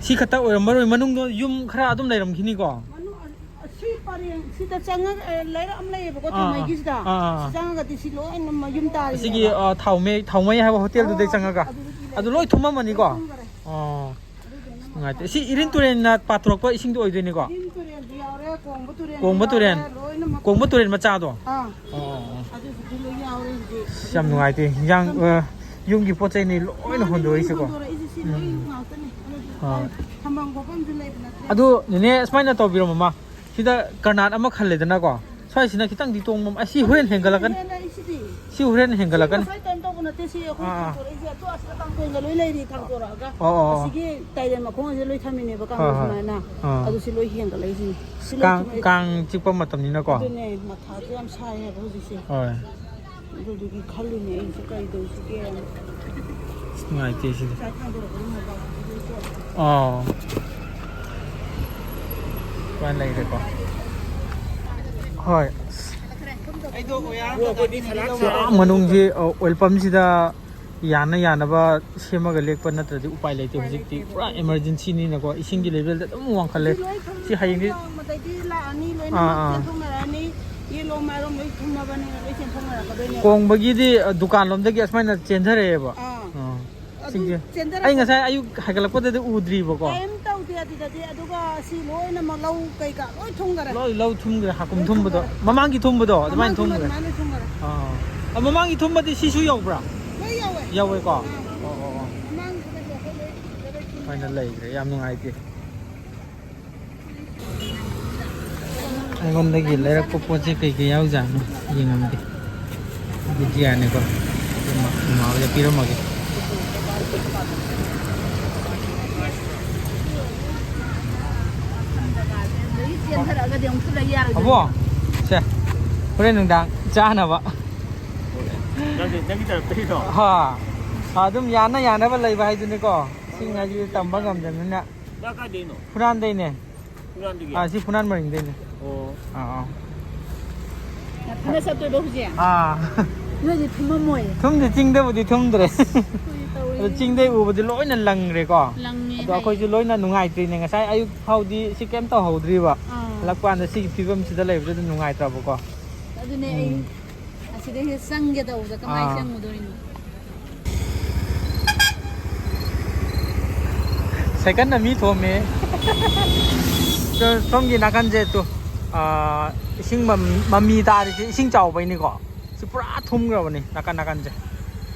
ꯁꯤ ꯈꯛꯇ ꯑꯣꯏꯔꯝꯃꯔꯣꯏ, ꯃꯅꯨꯡꯗ ꯌꯨꯝ ꯈꯔ ꯑꯗꯨꯝ ꯂꯩꯔꯝꯈꯤꯅꯤꯀꯣ? ꯃꯅꯨꯡ-, ꯑ-, ꯑꯁꯤ ꯄꯔꯦꯡ ꯁꯤꯗ ꯆꯪꯉꯒ, ꯑ, ꯂꯩꯔꯛ ꯑꯃ ꯂꯩꯌꯦꯕꯀꯣ, ꯑꯥ, ꯑꯥ꯫ ꯊꯥꯎꯃꯩꯒꯤꯁꯤꯗ꯫ ꯑꯥ, ꯑꯥ꯫ ꯁꯤ ꯆꯪꯉꯒꯗꯤ ꯁꯤ ꯂꯣꯏꯅ ꯃ-, ꯌꯨꯝ ꯑꯁꯤꯒꯤ, ꯇꯥꯔꯤꯅꯦꯕ꯫ ꯑ, ꯊꯥꯎꯃꯩ, ꯊꯥꯎꯃꯩ ꯍꯥꯏꯕ ꯍꯣꯇꯦꯜꯗꯨꯗꯩ ꯑꯣ, ꯆꯪꯉꯒ? ꯑꯗꯨꯗꯒꯤ ꯑꯗꯨ ꯂꯣꯏ ꯂꯩꯔꯛ ꯊꯨꯝꯃꯝꯃꯅꯤꯀꯣ? ꯂꯣꯏ ꯊꯨꯝꯈꯔꯦ꯫ ꯑꯣ꯫ ꯑꯗꯨꯗꯨꯅ ꯅꯨꯡꯉꯥꯏꯇꯦ꯫ ꯃꯄꯥꯟ ꯁꯤ ꯏꯔꯤꯟ ꯇꯨꯔꯦꯜꯅ ꯄꯥꯊꯣꯔꯛꯄ ꯏꯁꯤꯡꯗꯣ ꯑꯣꯏꯗꯣꯏꯅꯤꯀꯣ? ꯏꯔꯤꯟ ꯇꯨꯔꯦꯜꯁꯨ ꯌꯥꯎꯔꯦ, ꯀꯣꯡꯕ ꯇꯨꯔꯦꯜꯁꯨ ꯀꯣꯡꯕ ꯇꯨꯔꯦꯜ, ꯌꯥꯎꯔꯦ, ꯂꯣꯏꯅꯃꯛ꯫ ꯀꯣꯡꯕ ꯇꯨꯔꯦꯜ ꯃꯆꯥꯗꯣ? ꯑꯥ꯫ ꯑꯣ, ꯑꯣ, ꯑꯣ꯫ ꯑꯗꯨꯗꯨꯁꯨ ꯂꯣꯏ ꯌꯥꯎꯔꯦ ꯍꯧꯖꯤꯛ꯫ ꯑꯁ, ꯌꯥꯝ ꯅꯨꯡꯉꯥꯏꯇꯦ꯫ ꯏꯟꯖꯥꯡ, ꯌꯥꯝ ꯑ, ꯌꯨꯝꯒꯤ ꯄꯣꯠ ꯆꯩꯅꯤ ꯂꯣꯏꯅ ꯃꯥꯅꯦ, ꯂꯣꯏ ꯍꯣꯟꯗꯣꯔꯛꯏꯁꯦꯀꯣ? ꯍꯣꯟꯗꯣꯔꯛꯏꯁꯦ ꯁꯤ ꯂꯣꯏ ꯎꯝ꯫ ꯉꯥꯛꯇꯅꯦ꯫ ꯑꯗꯨꯗꯤ ꯍꯣꯏ꯫ ꯊꯝꯐꯝ ꯈꯣꯠꯐꯝꯁꯨ ꯂꯩꯕ ꯅꯠꯇ꯭ꯔꯦ꯫ ꯑꯗꯨ, ꯅꯦꯅꯦ, ꯁꯨꯃꯥꯏꯅ ꯇꯧꯕꯤꯔꯣ, ꯃꯃꯥ꯫ ꯁꯤꯗ ꯀꯔꯅꯥꯠ ꯑꯃ ꯈꯜꯂꯦꯗꯅꯀꯣ? ꯁ꯭ꯋꯥꯏꯁꯤꯅ ꯈꯤꯇꯪꯗꯤ ꯇꯣꯡꯕ, ꯑꯁꯤ ꯍꯣꯔꯦꯟ ꯍꯦꯟꯒꯠꯂꯛꯀꯅꯤ꯫ ꯍꯦꯜꯂꯦ ꯑꯩꯁꯤꯗꯤ꯫ ꯁꯤ ꯍꯣꯔꯦꯟ ꯁꯤ ꯍꯦꯟꯒꯠꯂꯛꯀꯅꯤ꯫ ꯉꯁꯥꯏ ꯀꯩꯅꯣ ꯇꯧꯕ ꯅꯠꯇꯦ, ꯁꯤ ꯑꯩꯈꯣꯏ ꯑꯥ, ꯑꯥ꯫ ꯊꯥꯡꯗꯣꯔꯛꯏꯁꯦ, ꯑꯗꯨ ꯑꯁꯤꯗ ꯀꯥꯡꯊꯣꯟꯒ ꯂꯣꯏ ꯂꯩꯔꯤ ꯊꯥꯡꯗꯣꯔꯛꯑꯒ꯫ ꯑꯣ, ꯑꯣ, ꯑꯣ꯫ ꯑꯁꯤꯒꯤ ꯇꯥꯏꯔꯦꯟ ꯃꯈꯣꯡ ꯑꯁꯤꯗ ꯂꯣꯏ ꯊꯝꯃꯤꯅꯦꯕ ꯍꯣꯏ, ꯀꯥꯡꯊꯣꯟ ꯍꯣꯏ꯫ ꯁꯨꯃꯥꯏꯅ꯫ ꯑꯥ꯫ ꯑꯗꯨ ꯁꯤ ꯂꯣꯏ ꯍꯦꯟꯒꯠꯂꯛꯏꯁꯤꯅꯤ꯫ ꯁꯤ ꯂꯣꯏ ꯀꯥꯡ, ꯊꯝꯃꯛꯏ-, ꯀꯥꯡ ꯆꯤꯛꯄ ꯃꯇꯝꯅꯤꯅꯀꯣ꯫ ꯑꯗꯨꯅꯦ, ꯃꯊꯥꯁꯨ ꯌꯥꯝ ꯁꯥꯏ ꯍꯥꯏꯕ ꯍꯧꯖꯤꯛꯁꯦ꯫ ꯍꯣꯏ꯫ ꯑꯗꯨꯗꯨꯒꯤ ꯈꯜꯂꯤꯅꯦ ꯑꯩꯁꯨ ꯀꯔꯤ ꯇꯧꯁꯤꯒꯦꯅ꯫ ꯑꯁ, ꯅꯨꯡꯉꯥꯏꯇꯦ ꯁꯤꯗꯤ꯫ ꯉꯁꯥꯏ ꯊꯥꯡꯗꯣꯔꯛꯄꯗꯣ ꯉꯥꯏꯕ꯫ ꯑꯥ꯫ ꯁꯨꯃꯥꯏꯅ ꯂꯩꯔꯦꯀꯣ꯫ ꯍꯣꯏ꯫ ꯑꯩꯗꯣ ꯑꯣꯌꯥꯔ ꯑꯃꯈꯛꯇ ꯁꯤ ꯑꯥ ꯃꯅꯨꯡꯁꯤ, ꯑ, ꯑꯣꯏꯜ ꯄꯝꯁꯤꯗ ꯌꯥꯅ ꯌꯥꯅꯕ ꯁꯦꯝꯃꯒ ꯂꯦꯛꯄ ꯅꯠꯇ꯭ꯔꯗꯤ ꯎꯄꯥꯏ ꯂꯩꯇꯦ꯫ ꯍꯧꯖꯤꯛꯇꯤ ꯄꯨꯔꯥ ꯏꯃꯥꯔꯖꯦꯟꯁꯤꯅꯤꯅꯀꯣ, ꯏꯁꯤꯡꯒꯤ ꯂꯦꯚꯦꯜꯗ ꯑꯗꯨꯝ ꯋꯥꯡꯈꯠꯂꯦ꯫ ꯁꯤ ꯍꯌꯦꯡꯗꯤ ꯋꯥꯡꯃꯗꯩꯗꯤ ꯂꯥꯛꯑꯅꯤ, ꯂꯣꯏꯅꯃꯛ ꯑꯥ, ꯑꯥ꯫ ꯆꯦꯟꯊꯣꯛꯅꯔꯛꯑꯅꯤ꯫ ꯌꯦꯂꯣꯝ ꯃꯥꯏꯔꯣꯝ ꯂꯣꯏ ꯊꯨꯝꯅꯕꯅꯤꯅ ꯂꯣꯏ ꯆꯦꯟꯊꯣꯛꯅꯔꯛꯀꯗꯣꯏꯅꯦ꯫ ꯀꯣꯡꯕꯒꯤꯗꯤ, ꯑ, ꯗꯨꯀꯥꯟ ꯂꯣꯝꯗꯒꯤ ꯑꯁꯨꯃꯥꯏꯅ ꯆꯦꯟꯊꯔꯛꯑꯦꯕ꯫ ꯑꯥ꯫ ꯑꯥ꯫ ꯑꯗꯨꯝ ꯁꯤꯡꯁꯦ꯫ ꯆꯦꯟꯊꯔꯛꯄ ꯑꯩ ꯉꯁꯥꯏ ꯑꯌꯨꯛ ꯍꯥꯏꯒꯠꯂꯛꯄꯗꯗꯤ ꯎꯗ꯭ꯔꯤꯕꯀꯣ꯫ ꯀꯩꯝ ꯇꯧꯗꯦ ꯑꯗꯨꯗꯗꯤ, ꯑꯗꯨꯒ ꯁꯤ ꯂꯣꯏꯅꯃꯛ ꯂꯧ ꯀꯩꯀꯥ ꯂꯣꯏ ꯊꯨꯝꯈꯔꯦ꯫ ꯂꯣꯏ ꯂꯧ ꯊꯨꯝꯈ꯭ꯔꯦ, ꯍꯥꯀꯨꯝ ꯂꯣꯏ ꯊꯨꯝꯕꯗꯣ꯫ ꯊꯨꯝꯈꯔꯦ꯫ ꯃꯃꯥꯡꯒꯤ ꯊꯨꯝꯕꯗꯣ ꯑꯗꯨꯃꯥꯏꯅ ꯃꯃꯥꯡ ꯊꯨꯝꯕ ꯊꯨꯝꯈꯔꯦ꯫ ꯑꯗꯨꯃꯥꯏꯅ ꯂꯣꯏ ꯊꯨꯝꯈꯔꯦ꯫ ꯑꯥ꯫ ꯑ, ꯃꯃꯥꯡꯒꯤ ꯊꯨꯝꯕꯗꯤ ꯁꯤꯁꯨ ꯌꯧꯕ꯭ꯔꯥ? ꯂꯣꯏ ꯌꯧꯋꯦ꯫ ꯌꯧꯋꯦꯀꯣ? ꯑꯥ꯫ ꯑꯣ, ꯑꯣ, ꯑꯣ꯫ ꯃꯃꯥꯡꯒꯤꯁꯨ ꯂꯩꯇꯦ, ꯑꯩꯈꯣꯏ ꯂꯣꯏ ꯊꯨꯝꯈꯔꯦ꯫ ꯁꯨꯃꯥꯏꯅ ꯂꯩꯈ꯭ꯔꯦ꯫ ꯌꯥꯝ ꯅꯨꯡꯉꯥꯏꯇꯦ꯫ ꯑꯩꯉꯣꯟꯗꯒꯤ ꯂꯩꯔꯛꯄ ꯄꯣꯠꯁꯦ ꯀꯩ ꯀꯩ ꯌꯥꯎꯖꯥꯠꯅꯣ ꯌꯦꯡꯉꯝꯒꯦ꯫ ꯕꯤꯗ꯭ꯌꯥꯅꯤꯀꯣ꯫ ꯑꯗꯨꯝ ꯃꯃꯥ ꯍꯣꯏꯗ ꯄꯤꯔꯝꯃꯒꯦ꯫ ꯆꯦꯟꯊꯔꯛꯑꯒꯗꯤ ꯑꯃꯨꯛꯁꯨ ꯂꯩ ꯌꯥꯔꯣꯏꯗꯣꯏꯅꯤ꯫ ꯑꯕꯣ, ꯁꯦ, ꯍꯣꯔꯦꯟ ꯅꯨꯡꯗꯥꯡ ꯆꯥꯅꯕ꯫ ꯅꯪꯒꯤ, ꯅꯪꯒꯤ ꯇꯔꯞꯇꯒꯤꯗꯣ? ꯍꯥ, ꯑꯗꯨꯝ ꯌꯥꯅ ꯌꯥꯅꯕ ꯂꯩꯕ ꯍꯥꯏꯗꯨꯅꯤꯀꯣ꯫ ꯏꯁꯤꯡ ꯍꯥꯏꯁꯤꯗꯤ ꯇꯝꯕ ꯉꯝꯗꯕꯅꯤꯅ꯫ ꯅꯪ ꯀꯥꯏꯗꯩꯅꯣ? ꯐꯨꯅꯥꯟꯗꯩꯅꯦ꯫ ꯐꯨꯅꯥꯟꯗꯒꯤ? ꯑꯥ, ꯁꯤ ꯐꯨꯅꯥꯟ ꯃꯔꯤꯡꯗꯩꯅꯦ꯫ ꯑꯣ꯫ ꯑꯥ, ꯑꯥ꯫ ꯅꯊꯟꯗ ꯆꯠꯇꯣꯏꯔꯣ ꯍꯧꯖꯤꯛ? ꯑꯥ꯫ ꯅꯣꯏꯗꯤ ꯊꯨꯝꯃꯝꯃꯣꯏ꯫ ꯊꯨꯝꯗꯤ ꯆꯤꯡꯗꯕꯨꯗꯤ ꯊꯨꯝꯗ꯭ꯔꯦ꯫ ꯑꯩꯈꯣꯏꯗꯤ ꯇꯧꯔꯤ꯫ ꯑꯗꯣ ꯆꯤꯡꯗꯩ ꯎꯕꯗꯤ ꯂꯣꯏꯅ ꯂꯪꯈ꯭ꯔꯦꯀꯣ꯫ ꯂꯪꯉꯦ ꯑꯗꯣ ꯍꯥꯏꯌꯦ꯫ ꯑꯩꯈꯣꯏꯁꯨ ꯂꯣꯏꯅ ꯅꯨꯡꯉꯥꯏꯇ꯭ꯔꯤꯅꯦ꯫ ꯉꯁꯥꯏ ꯑꯌꯨꯛ ꯐꯥꯎꯗꯤ ꯁꯤ ꯀꯩꯝ ꯇꯧꯍꯧꯗ꯭ꯔꯤꯕ꯫ ꯑꯥ꯫ ꯍꯜꯂꯛꯄ ꯀꯥꯟꯗ ꯁꯤꯒꯤ ꯐꯤꯕꯝꯁꯤꯗ ꯂꯩꯕꯗꯨꯗ ꯅꯨꯡꯉꯥꯏꯇ꯭ꯔꯕꯀꯣ꯫ ꯑꯗꯨꯅꯦ ꯑꯩ ꯎꯝ꯫ ꯑꯁꯤꯗꯩꯁꯤꯗ ꯆꯪꯒꯦ ꯇꯧꯕꯗ ꯀꯃꯥꯏꯅ ꯑꯥ꯫ ꯆꯪꯉꯨꯗꯣꯏꯅꯣ? ꯁꯥꯏꯀꯜꯅ ꯃꯤ ꯊꯣꯝꯃꯦ꯫ ꯁꯣꯝꯒꯤ ꯅꯥꯀꯟꯁꯦ ꯇꯨ, ꯑꯥ, ꯏꯁꯤꯡ ꯃꯃꯤ, ꯃꯃꯤ ꯇꯥꯔꯤꯁꯦ ꯏꯁꯤꯡ ꯆꯥꯎꯕꯩꯅꯤꯀꯣ꯫ ꯁꯤ ꯄꯨꯔꯥ ꯊꯨꯝꯈ꯭ꯔꯕꯅꯤ ꯅꯥꯀꯟ ꯅꯥꯀꯟꯁꯦ꯫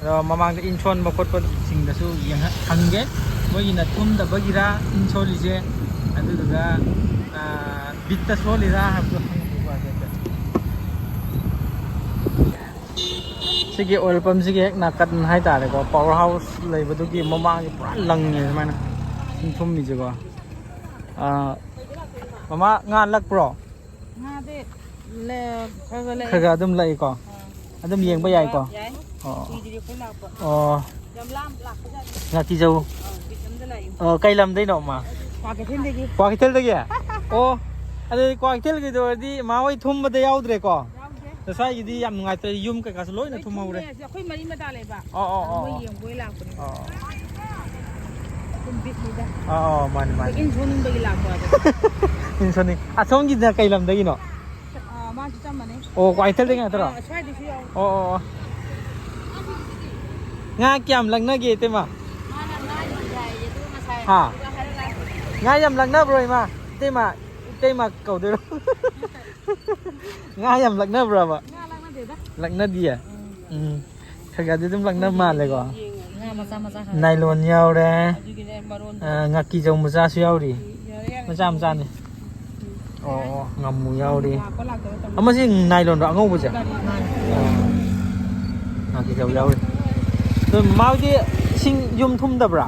ꯑꯗꯣ ꯃꯃꯥꯡꯗ ꯏꯟ ꯁꯣꯟꯕ ꯈꯣꯠꯄꯁꯤꯡꯗꯁꯨ ꯌꯦꯡꯍꯟ-, ꯍꯪꯒꯦ꯫ ꯃꯣꯏꯒꯤꯅ ꯊꯨꯝꯗꯕꯒꯤꯔ ꯏꯟ ꯁꯣꯜꯂꯤꯁꯦ, ꯑꯗꯨꯗꯨꯒ, ꯑꯥ, ꯕꯤꯠꯇ ꯁꯣꯜꯂꯤꯔ ꯍꯥꯏꯕꯗꯣ ꯍꯪꯉꯨꯀꯣ ꯍꯥꯏꯐꯦꯠ꯫ ꯁꯤꯒꯤ ꯑꯣꯏꯜ ꯄꯝꯁꯤꯒꯤ ꯍꯦꯛ ꯅꯥꯀꯟ ꯍꯥꯏꯇꯥꯔꯦꯀꯣ, ꯄꯋꯥꯔ ꯍꯥꯎꯁ ꯂꯩꯕꯗꯨꯒꯤ ꯃꯃꯥꯡꯁꯦ ꯄꯨꯔꯥ ꯂꯪꯉꯦ ꯁꯨꯃꯥꯏꯅ ꯏꯁꯤꯡ ꯊꯨꯝꯃꯤꯁꯦꯀꯣ꯫ ꯑꯥ, ꯃꯃꯥ, ꯉꯥ ꯂꯛꯄ꯭ꯔꯣ? ꯉꯥꯗꯤ ꯂ-, ꯈꯔ ꯈꯔ ꯂꯛꯑꯦ꯫ ꯈꯔ ꯈꯔ ꯑꯗꯨꯝ ꯂꯛꯏꯀꯣ? ꯑꯥ꯫ ꯑꯗꯨꯝ ꯌꯦꯡꯕ ꯌꯥꯏꯀꯣ? ꯌꯥꯏ꯫ ꯑꯣ꯫ ꯀꯨꯏꯗ꯭ꯔꯤ ꯑꯩꯈꯣꯏ ꯂꯥꯛꯄ꯫ ꯑꯣ꯫ ꯌꯥꯝ ꯂꯥꯝ ꯂꯥꯛꯄꯖꯥꯠꯅꯤ꯫ ꯉꯥꯀꯤꯖꯧ꯫ ꯑꯥ, ꯕꯤꯠ ꯑꯝꯗ ꯂꯥꯛꯏ꯫ ꯑꯣ, ꯀꯩ ꯂꯝꯗꯩꯅꯣ, ꯃꯥ? ꯀ꯭ꯋꯥꯀꯩꯊꯦꯜꯗꯒꯤ꯫ ꯀ꯭ꯋꯥꯀꯩꯊꯦꯜꯗꯒꯤ? ꯑꯣ꯫ ꯑꯗꯨꯗꯤ ꯀ꯭ꯋꯥꯀꯩꯊꯦꯜꯒꯤꯗ ꯑꯣꯏꯔꯗꯤ ꯃꯥ ꯍꯣꯏ ꯊꯨꯝꯕꯗ ꯌꯥꯎꯗ꯭ꯔꯦꯀꯣ? ꯌꯥꯎꯗꯦ꯫ ꯉꯁꯥꯏꯒꯤꯗꯤ ꯌꯥꯝ ꯅꯨꯡꯉꯥꯏꯇ꯭ꯔꯦ, ꯌꯨꯝ ꯀꯩꯀꯥꯁꯨ ꯂꯣꯏꯅ ꯂꯣꯏ ꯊꯨꯝꯍꯧꯔꯦ꯫ ꯊꯨꯝꯃꯦ꯫ ꯑꯩꯈꯣꯏ ꯃꯔꯤ ꯃꯇꯥ ꯂꯩꯕ꯫ ꯑꯣ, ꯑꯣ, ꯑꯗꯣ ꯑꯣ, ꯃꯣꯏ ꯑꯣ꯫ ꯌꯦꯡꯕ ꯑꯣꯏ ꯂꯥꯛꯄꯅꯦ꯫ ꯑꯣ꯫ ꯑꯗꯨꯝ ꯕꯤꯠꯅꯤꯗ꯫ ꯑꯣ, ꯑꯣ, ꯃꯥꯅꯤ, ꯃꯥꯅꯤ꯫ ꯏꯟ ꯁꯣꯟꯅꯤꯡꯕꯒꯤ ꯂꯥꯛꯄ ꯑꯗꯣ꯫ ꯏꯟ ꯁꯣꯟꯅꯤꯡ-, ꯑꯁꯣꯝꯒꯤꯗꯨꯅ ꯀꯩ ꯂꯝꯗꯒꯤꯅꯣ? ꯑꯥ, ꯃꯥꯁꯨ ꯆꯞ ꯃꯥꯟꯅꯩ꯫ ꯑꯣ, ꯀ꯭ꯋꯥꯀꯩꯊꯦꯜꯗꯒꯤ ꯉꯥꯛꯇꯔꯣ? ꯑꯥ, ꯁ꯭ꯋꯥꯏꯗꯩꯁꯨ ꯌꯥꯎꯋꯦ꯫ ꯑꯣ, ꯑꯣ, ꯑꯣ꯫ ꯉꯥ ꯀꯌꯥꯝ ꯂꯛꯅꯒꯦ, ꯏꯇꯩꯃ? ꯃꯥꯅ ꯉꯥ ꯌꯣꯜꯂꯦ ꯍꯥꯏꯌꯦ, ꯑꯗꯨꯒ ꯉꯁꯥꯏ ꯍꯥ? ꯑꯗꯨꯒ ꯍꯥꯏꯔꯛꯑꯣ꯫ ꯉꯥ ꯌꯥꯝ ꯂꯛꯅꯕ꯭ꯔꯣ, ꯏꯃꯥ? ꯏꯇꯩꯃ, ꯏꯇꯩꯃ ꯀꯧꯗꯣꯏꯔꯣ? ꯉꯥ ꯌꯥꯝ ꯂꯛꯅꯕ꯭ꯔꯕ? ꯉꯥ ꯂꯛꯅꯗꯦꯗ꯫ ꯂꯛꯅꯗꯤꯌꯦ? ꯎꯝ꯫ ꯎꯝ꯫ ꯈꯔ ꯈꯔꯗꯤ ꯑꯗꯨꯝ ꯂꯛꯅꯕ ꯃꯥꯜꯂꯦꯀꯣ? ꯉꯥ ꯃꯆꯥ ꯃꯆꯥ ꯈꯔ꯫ ꯅꯥꯏꯂꯣꯟ ꯌꯥꯎꯔꯦ꯫ ꯑꯗꯨꯒꯤꯅꯦ ꯃꯔꯣꯟꯗꯣ꯫ ꯑ, ꯉꯥꯀꯤꯖꯧ ꯃꯆꯥꯁꯨ ꯌꯥꯎꯔꯤ꯫ ꯌꯥꯔꯦ, ꯌꯥꯔꯦ꯫ ꯃꯆꯥ ꯃꯆꯥꯅꯤ꯫ ꯑꯣ, ꯑꯣ, ꯉꯥꯃꯨ ꯌꯥꯎꯔꯤ꯫ ꯂꯥꯛꯄ ꯂꯥꯛꯇꯕ ꯇꯝꯕ꯫ ꯑꯃꯁꯤ ꯅꯥꯏꯂꯣꯟꯗꯣ ꯑꯉꯧꯕꯁꯦ? ꯃꯥꯅꯤ꯫ ꯑꯣ꯫ ꯉꯥꯀꯤꯖꯧ ꯌꯥꯎꯔꯤ꯫ ꯑꯗꯨ ꯃꯥ ꯍꯣꯏꯗꯤ ꯏꯁꯤꯡ ꯌꯨꯝ ꯊꯨꯝꯗꯕ꯭ꯔꯥ?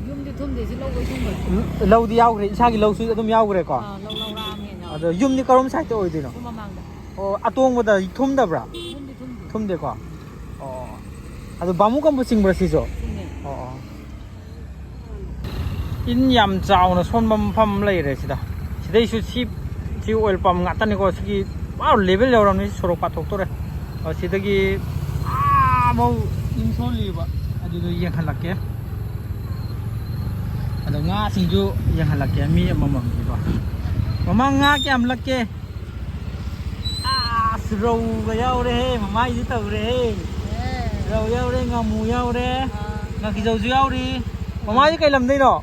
ꯌꯨꯝꯗꯤ ꯊꯨꯝꯗꯦ, ꯁꯤ ꯂꯧ ꯂꯣꯏ ꯊꯨꯝꯈ꯭ꯔꯦ꯫ ꯂꯧꯗꯤ ꯌꯥꯎꯈ꯭ꯔꯦ, ꯏꯁꯥꯒꯤ ꯂꯧꯁꯨ ꯑꯗꯨꯝ ꯌꯥꯎꯈ꯭ꯔꯦꯀꯣ? ꯑꯥ, ꯂꯧ ꯂꯧꯔꯥꯝꯅꯦꯅ꯫ ꯑꯗꯣ ꯌꯨꯝꯗꯤ ꯀꯔꯣꯝ ꯁꯥꯏꯠꯇ ꯑꯣꯏꯗꯣꯏꯅꯣ? ꯁꯣꯝ ꯃꯃꯥꯡꯗ꯫ ꯑꯣ, ꯑꯇꯣꯡꯕꯗ ꯊꯨꯝꯗꯕ꯭꯭ꯔꯥ? ꯊꯨꯝꯗꯤ ꯊꯨꯝꯗꯦ꯫ ꯊꯨꯝꯗꯦꯀꯣ? ꯑꯣ꯫ ꯑꯗꯣ ꯕꯥꯃꯨ ꯀꯝꯕꯨ ꯆꯤꯡꯕ꯭ꯔꯥ ꯁꯤꯁꯨ? ꯆꯤꯡꯉꯦ꯫ ꯑꯣ, ꯑꯣ꯫ ꯏꯟ ꯌꯥꯝ ꯆꯥꯎꯅ ꯁꯣꯟꯕ ꯃꯐꯝ ꯑꯃ ꯂꯩꯔꯦ ꯁꯤꯗ꯫ ꯁꯤꯗꯩꯁꯨ ꯁꯤ, ꯁꯤ ꯑꯣꯏꯜ ꯄꯝ ꯉꯥꯛꯇꯅꯤꯀꯣ꯫ ꯁꯤꯒꯤ ꯄꯨꯔꯥ ꯂꯦꯕꯦꯜ ꯌꯧꯔꯕꯅꯤ, ꯁꯣꯔꯣꯛ ꯄꯥꯊꯣꯛꯇꯣꯔꯦ꯫ ꯑꯣ, ꯁꯤꯗꯒꯤ ꯑꯥꯐꯧ ꯏꯟ ꯁꯣꯜꯂꯤꯕ, ꯑꯗꯨꯗꯣ ꯌꯦꯡꯍꯜꯂꯛꯀꯦ꯫ ꯑꯗꯣ ꯉꯥꯁꯤꯡꯁꯨ ꯌꯦꯡꯍꯜꯂꯛꯀꯦ, ꯃꯤ ꯑꯃꯃꯝꯒꯤꯀꯣ꯫ ꯃꯃꯥ, ꯉꯥ ꯀꯌꯥꯝ ꯂꯛꯀꯦ? ꯑꯁ, ꯔꯧꯒ ꯌꯥꯎꯔꯦꯍꯦ, ꯃꯃꯥꯏꯗꯤ ꯇꯧꯔꯦꯍꯦ꯫ ꯑꯦ꯫ ꯔꯧ ꯌꯥꯎꯔꯦ, ꯉꯥꯃꯨ ꯌꯥꯎꯔꯦ, ꯑꯥ꯫ ꯉꯥꯀꯤꯖꯧꯁꯨ ꯌꯥꯎꯔꯤ꯫ ꯑꯥ꯫ ꯃꯃꯥꯁꯤ ꯀꯩ ꯂꯝꯗꯩꯅꯣ?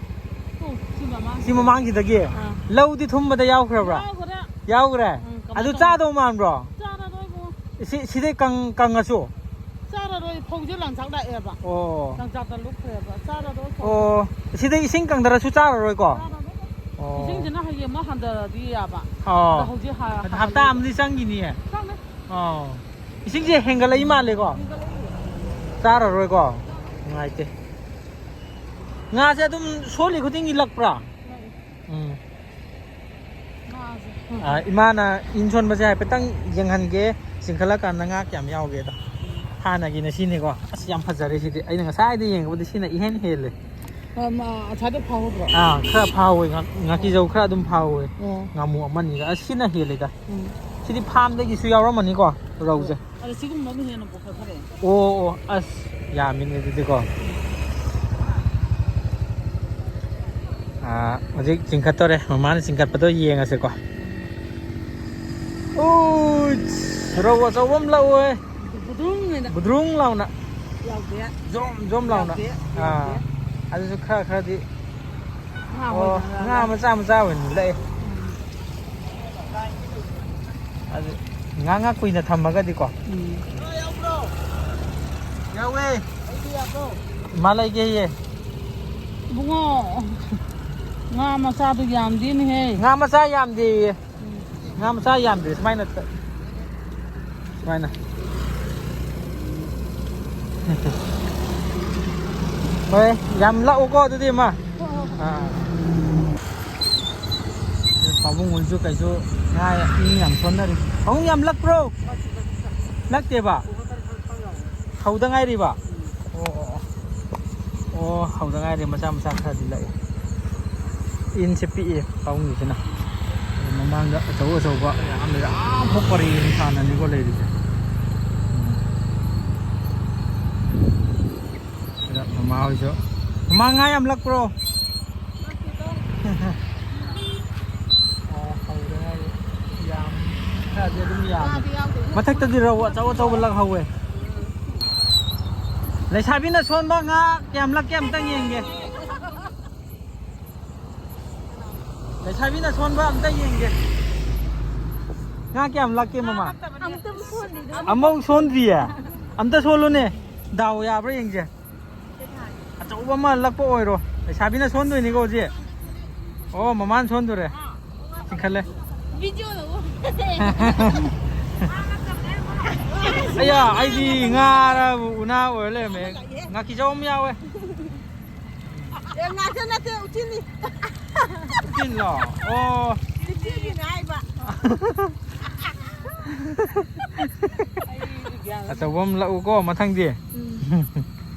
ꯇꯨ, ꯁꯤ ꯃꯃꯥꯡꯁꯤꯗ꯫ ꯁꯤ ꯃꯃꯥꯡꯁꯤꯗꯒꯤ? ꯑꯥ꯫ ꯂꯧꯗꯤ ꯊꯨꯝꯕꯗ ꯌꯥꯎꯈ꯭ꯔꯕ꯭ꯔꯥ? ꯌꯥꯎꯈ꯭ꯔꯦ꯫ ꯌꯥꯎꯈ꯭ꯔꯦ? ꯎꯝ, ꯀꯃꯥꯏ ꯑꯗꯨ ꯇꯧꯅꯤ? ꯆꯥꯗꯧ ꯃꯥꯟꯕ꯭ꯔꯣ? ꯆꯥꯔꯔꯣꯏ ꯏꯕꯨꯡꯉꯣ꯫ ꯁꯤ, ꯁꯤꯗꯩ ꯀꯪ-, ꯀꯪꯉꯁꯨ? ꯆꯥꯔꯔꯣꯏ, ꯐꯧꯁꯦ ꯂꯪꯆꯥꯛ ꯂꯥꯛꯑꯦꯕ꯫ ꯑꯣ꯫ ꯂꯪꯆꯥꯛꯇ ꯂꯨꯞꯈ꯭ꯔꯦꯕ꯫ ꯆꯥꯔꯔꯣꯏ ꯐꯧꯁꯦ꯫ ꯑꯣ, ꯁꯤꯗꯩ ꯏꯁꯤꯡ ꯀꯪꯗꯔꯁꯨ ꯆꯥꯔꯔꯣꯏꯀꯣ? ꯆꯥꯔꯔꯣꯏ꯫ ꯑꯣ꯫ ꯏꯁꯤꯡꯁꯤꯅ ꯍꯌꯦꯡ ꯑꯃ ꯍꯟꯊꯔꯗꯤ ꯌꯥꯕ꯫ ꯑꯣ꯫ ꯑꯗꯣ ꯍꯧꯖꯤꯛ ꯍ-, ꯑꯗꯣ ꯍꯞꯇꯥ ꯍꯟꯊꯔꯛꯑꯦꯕ꯫ ꯑꯃꯗꯤ ꯆꯪꯈꯤꯅꯤꯌꯦ? ꯆꯪꯉꯦ꯫ ꯑꯣ꯫ ꯏꯁꯤꯡꯁꯦ ꯍꯦꯟꯒꯠꯂꯛꯏ ꯃꯥꯜꯂꯦꯀꯣ? ꯍꯦꯟꯒꯠꯂꯛꯏꯌꯦ꯫ ꯆꯥꯔꯔꯣꯏꯀꯣ? ꯅꯨꯡꯉꯥꯏꯇꯦ꯫ ꯉꯥꯁꯦ ꯑꯗꯨꯝ ꯁꯣꯜꯂꯤ ꯈꯨꯗꯤꯡꯒꯤ ꯂꯛꯄ꯭ꯔꯥ? ꯂꯛꯏ꯫ ꯎꯝ꯫ ꯉꯥꯁꯦ꯫ ꯑ, ꯏꯃꯥꯅ ꯏꯟ ꯁꯣꯟꯕꯁꯦ ꯍꯥꯏꯐꯦꯠꯇꯪ ꯌꯦꯡꯍꯟꯒꯦ, ꯆꯤꯡꯈꯠꯂꯀꯥꯟꯗ ꯉꯥ ꯀꯌꯥꯝ ꯌꯥꯎꯒꯦꯗꯣ꯫ ꯍꯥꯟꯅꯒꯤꯅ ꯁꯤꯅꯤꯀꯣ꯫ ꯑꯁ, ꯌꯥꯝ ꯐꯖꯔꯦ ꯁꯤꯗꯤ꯫ ꯑꯩꯅ ꯉꯁꯥꯏꯗꯩ ꯌꯦꯡꯉꯕꯗꯤ ꯁꯤꯅ ꯏꯍꯦꯟ ꯍꯦꯜꯂꯦ꯫ ꯑꯁꯥꯗ ꯐꯥꯎꯗ꯭ꯔꯣ? ꯑꯥ, ꯈꯔ ꯐꯥꯎꯋꯦ꯫ ꯉꯥ-, ꯉꯥꯀꯤꯖꯧ ꯈꯔ ꯑꯗꯨꯝ ꯐꯥꯎꯋꯦ꯫ ꯑꯣ꯫ ꯉꯥꯃꯨ ꯑꯃꯅꯤꯒ꯫ ꯑꯁ, ꯁꯤꯅ ꯍꯦꯜꯂꯤꯗ꯫ ꯎꯝ꯫ ꯁꯤꯗꯤ ꯐꯥꯝꯗꯒꯤꯁꯨ ꯌꯥꯎꯔꯝꯃꯅꯤꯀꯣ, ꯔꯧꯁꯦ꯫ ꯑꯗ ꯁꯤꯒꯨꯝꯕ ꯑꯃ ꯍꯦꯟꯅ ꯄꯨꯈꯠꯈ꯭ꯔꯦ꯫ ꯑꯣ, ꯑꯣ, ꯑꯁ, ꯌꯥꯝꯃꯤꯅꯦ ꯑꯗꯨꯗꯤꯀꯣ꯫ ꯑꯥ, ꯍꯧꯖꯤꯛ ꯆꯤꯡꯈꯠꯇꯣꯔꯦ꯫ ꯃꯃꯥꯅ ꯆꯤꯡꯈꯠꯄꯗꯣ ꯌꯦꯡꯉꯁꯤꯀꯣ꯫ ꯎꯏꯁ, ꯔꯧ ꯑꯆꯧꯕ ꯑꯃ ꯂꯛꯎꯍꯦ꯫ ꯕꯨꯗ꯭ꯔꯨꯡ ꯍꯥꯏꯅ꯫ ꯕꯨꯗ꯭ꯔꯨꯡ ꯂꯥꯎꯅ꯫ ꯌꯥꯎꯗꯦ꯫ ꯖꯣꯝ ꯖꯣꯝ ꯂꯥꯎꯅ꯫ ꯌꯥꯎꯗꯦ, ꯑꯥ, ꯌꯥꯎꯗꯦ꯫ ꯑꯗꯨꯁꯨ ꯈꯔ ꯈꯔꯗꯤ꯫ ꯉꯥ ꯑꯣ, ꯑꯣꯏꯅ ꯉꯥ ꯂꯧꯔꯒ꯫ ꯃꯆꯥ ꯃꯆꯥ ꯑꯣꯏꯅ ꯂꯛꯑꯦ꯫ ꯎꯝ꯫ ꯑꯗꯨ ꯉꯥ, ꯉꯥ ꯀꯨꯏꯅ ꯊꯝꯃꯒꯗꯤꯀꯣ꯫ ꯎꯝ꯫ ꯌꯥꯎꯋꯦ꯫ ꯃꯥ ꯂꯩꯒꯦꯌꯦ꯫ ꯏꯕꯨꯡꯉꯣ, ꯉꯥ ꯃꯆꯥꯗꯣ ꯌꯥꯝꯗꯦꯅꯦꯍꯦ꯫ ꯉꯥ ꯃꯆꯥ ꯌꯥꯝꯗꯦꯌꯦ꯫ ꯎꯝ꯫ ꯉꯥ ꯃꯆꯥ ꯌꯥꯝꯗꯦ, ꯁꯨꯃꯥꯏꯅ ꯇ-, ꯁꯨꯃꯥꯏꯅ꯫ ꯍꯣꯏ, ꯌꯥꯝ ꯂꯥꯛꯎꯀꯣ ꯑꯗꯨꯗꯤ, ꯏꯃꯥ꯫ ꯍꯣꯏ, ꯍꯣꯏ꯫ ꯑꯥ꯫ ꯄꯥꯕꯨꯡ ꯍꯣꯏꯁꯨ ꯀꯩꯁꯨ ꯉꯥ ꯃꯤ ꯌꯥꯝ ꯁꯣꯟꯅꯔꯤ꯫ ꯄꯥꯕꯨꯡ ꯌꯥꯝ ꯂꯛꯄ꯭ꯔꯣ? ꯂꯛꯇꯦꯕ? ꯍꯧꯗ ꯉꯥꯏꯔꯤꯕ? ꯑꯣ, ꯑꯣ, ꯑꯣ꯫ ꯑꯣ, ꯍꯧꯗ ꯉꯥꯏꯔꯤ, ꯃꯆꯥ ꯃꯆꯥ ꯈꯔꯗꯤ ꯂꯛꯑꯦ꯫ ꯏꯟꯁꯦ ꯄꯤꯛꯑꯦ ꯄꯥꯕꯨꯡꯒꯤꯁꯤꯅ꯫ ꯑꯗꯨ ꯃꯃꯥꯡꯗ ꯑꯆꯧ ꯑꯆꯧꯕ ꯌꯥꯝ ꯂꯩꯔꯦ꯫ ꯑꯥ ꯐꯥꯎ ꯄꯔꯦꯡ ꯁꯥꯟꯅꯅꯤꯀꯣ ꯂꯩꯔꯤꯁꯦ꯫ ꯎꯝ꯫ ꯁꯤꯗ ꯃꯃꯥ ꯍꯣꯏꯁꯨ꯫ ꯃꯃꯥ, ꯉꯥ ꯌꯥꯝ ꯂꯛꯄ꯭ꯔꯣ? ꯑꯣ, ꯍꯧꯗ ꯉꯥꯏꯔꯤ꯫ ꯌꯥꯝ, ꯈꯔꯗꯤ ꯑꯗꯨꯝ ꯌꯥꯝꯃꯤ꯫ ꯉꯥꯗꯤ ꯌꯥꯎꯗꯦ꯫ ꯃꯊꯛꯇꯗꯤ ꯔꯧ ꯑꯆꯧ ꯑꯆꯧꯕ ꯂꯛꯍꯧꯋꯦ꯫ ꯂꯩꯁꯥꯕꯤꯅ ꯁꯣꯟꯕ ꯉꯥ ꯀꯌꯥꯝ ꯂꯛꯀꯦ ꯑꯝꯇꯪ ꯌꯦꯡꯒꯦ꯫ ꯂꯩꯁꯥꯕꯤꯅ ꯁꯣꯟꯕ ꯑꯝꯇ ꯌꯦꯡꯒꯦ꯫ ꯉꯥ ꯀꯌꯥꯝ ꯂꯛꯀꯦ, ꯃꯃꯥ? ꯑꯃꯨꯛꯇꯕꯨ ꯁꯣꯟꯗ꯭ꯔꯤꯗ꯫ ꯑꯃꯐꯥꯎ ꯁꯣꯟꯗ꯭ꯔꯤꯌꯦ? ꯑꯝꯇ ꯁꯣꯜꯂꯨꯅꯦ꯫ ꯗꯥꯎ ꯌꯥꯕ꯭ꯔꯥ ꯌꯦꯡꯁꯦ꯫ ꯑꯆꯧꯕ ꯑꯃ ꯂꯛꯄ ꯑꯣꯏꯔꯣ꯫ ꯂꯩꯁꯥꯕꯤꯅ ꯁꯣꯟꯗꯣꯏꯅꯤꯀꯣ ꯍꯧꯖꯤꯛ꯫ ꯑꯣ, ꯃꯃꯥꯅ ꯁꯣꯟꯗꯣꯔꯦ꯫ ꯆꯤꯡꯈꯠꯂꯦ꯫ ꯚꯤꯗꯤꯑꯣꯗ ꯎ-, ꯑꯌꯥ, ꯑꯩꯗꯤ ꯉꯥꯔꯕꯨ ꯎꯅꯥ ꯑꯣꯏꯔ ꯂꯩꯔꯝꯃꯦ꯫ ꯉꯥꯀꯤꯖꯧ ꯑꯃ ꯌꯥꯎꯋꯦ꯫ ꯑꯦ, ꯉꯥꯛꯇ ꯅꯠꯇꯦ, ꯎꯆꯤꯅꯤ꯫ ꯎꯆꯤꯟꯂꯣ? ꯑꯣ꯫ ꯎꯆꯤꯅꯤꯅ ꯍꯥꯏꯕ꯫ ꯑꯆꯧꯕ ꯑꯃ ꯂꯛꯎꯀꯣ ꯃꯊꯪꯗꯤ꯫ ꯎꯝ꯫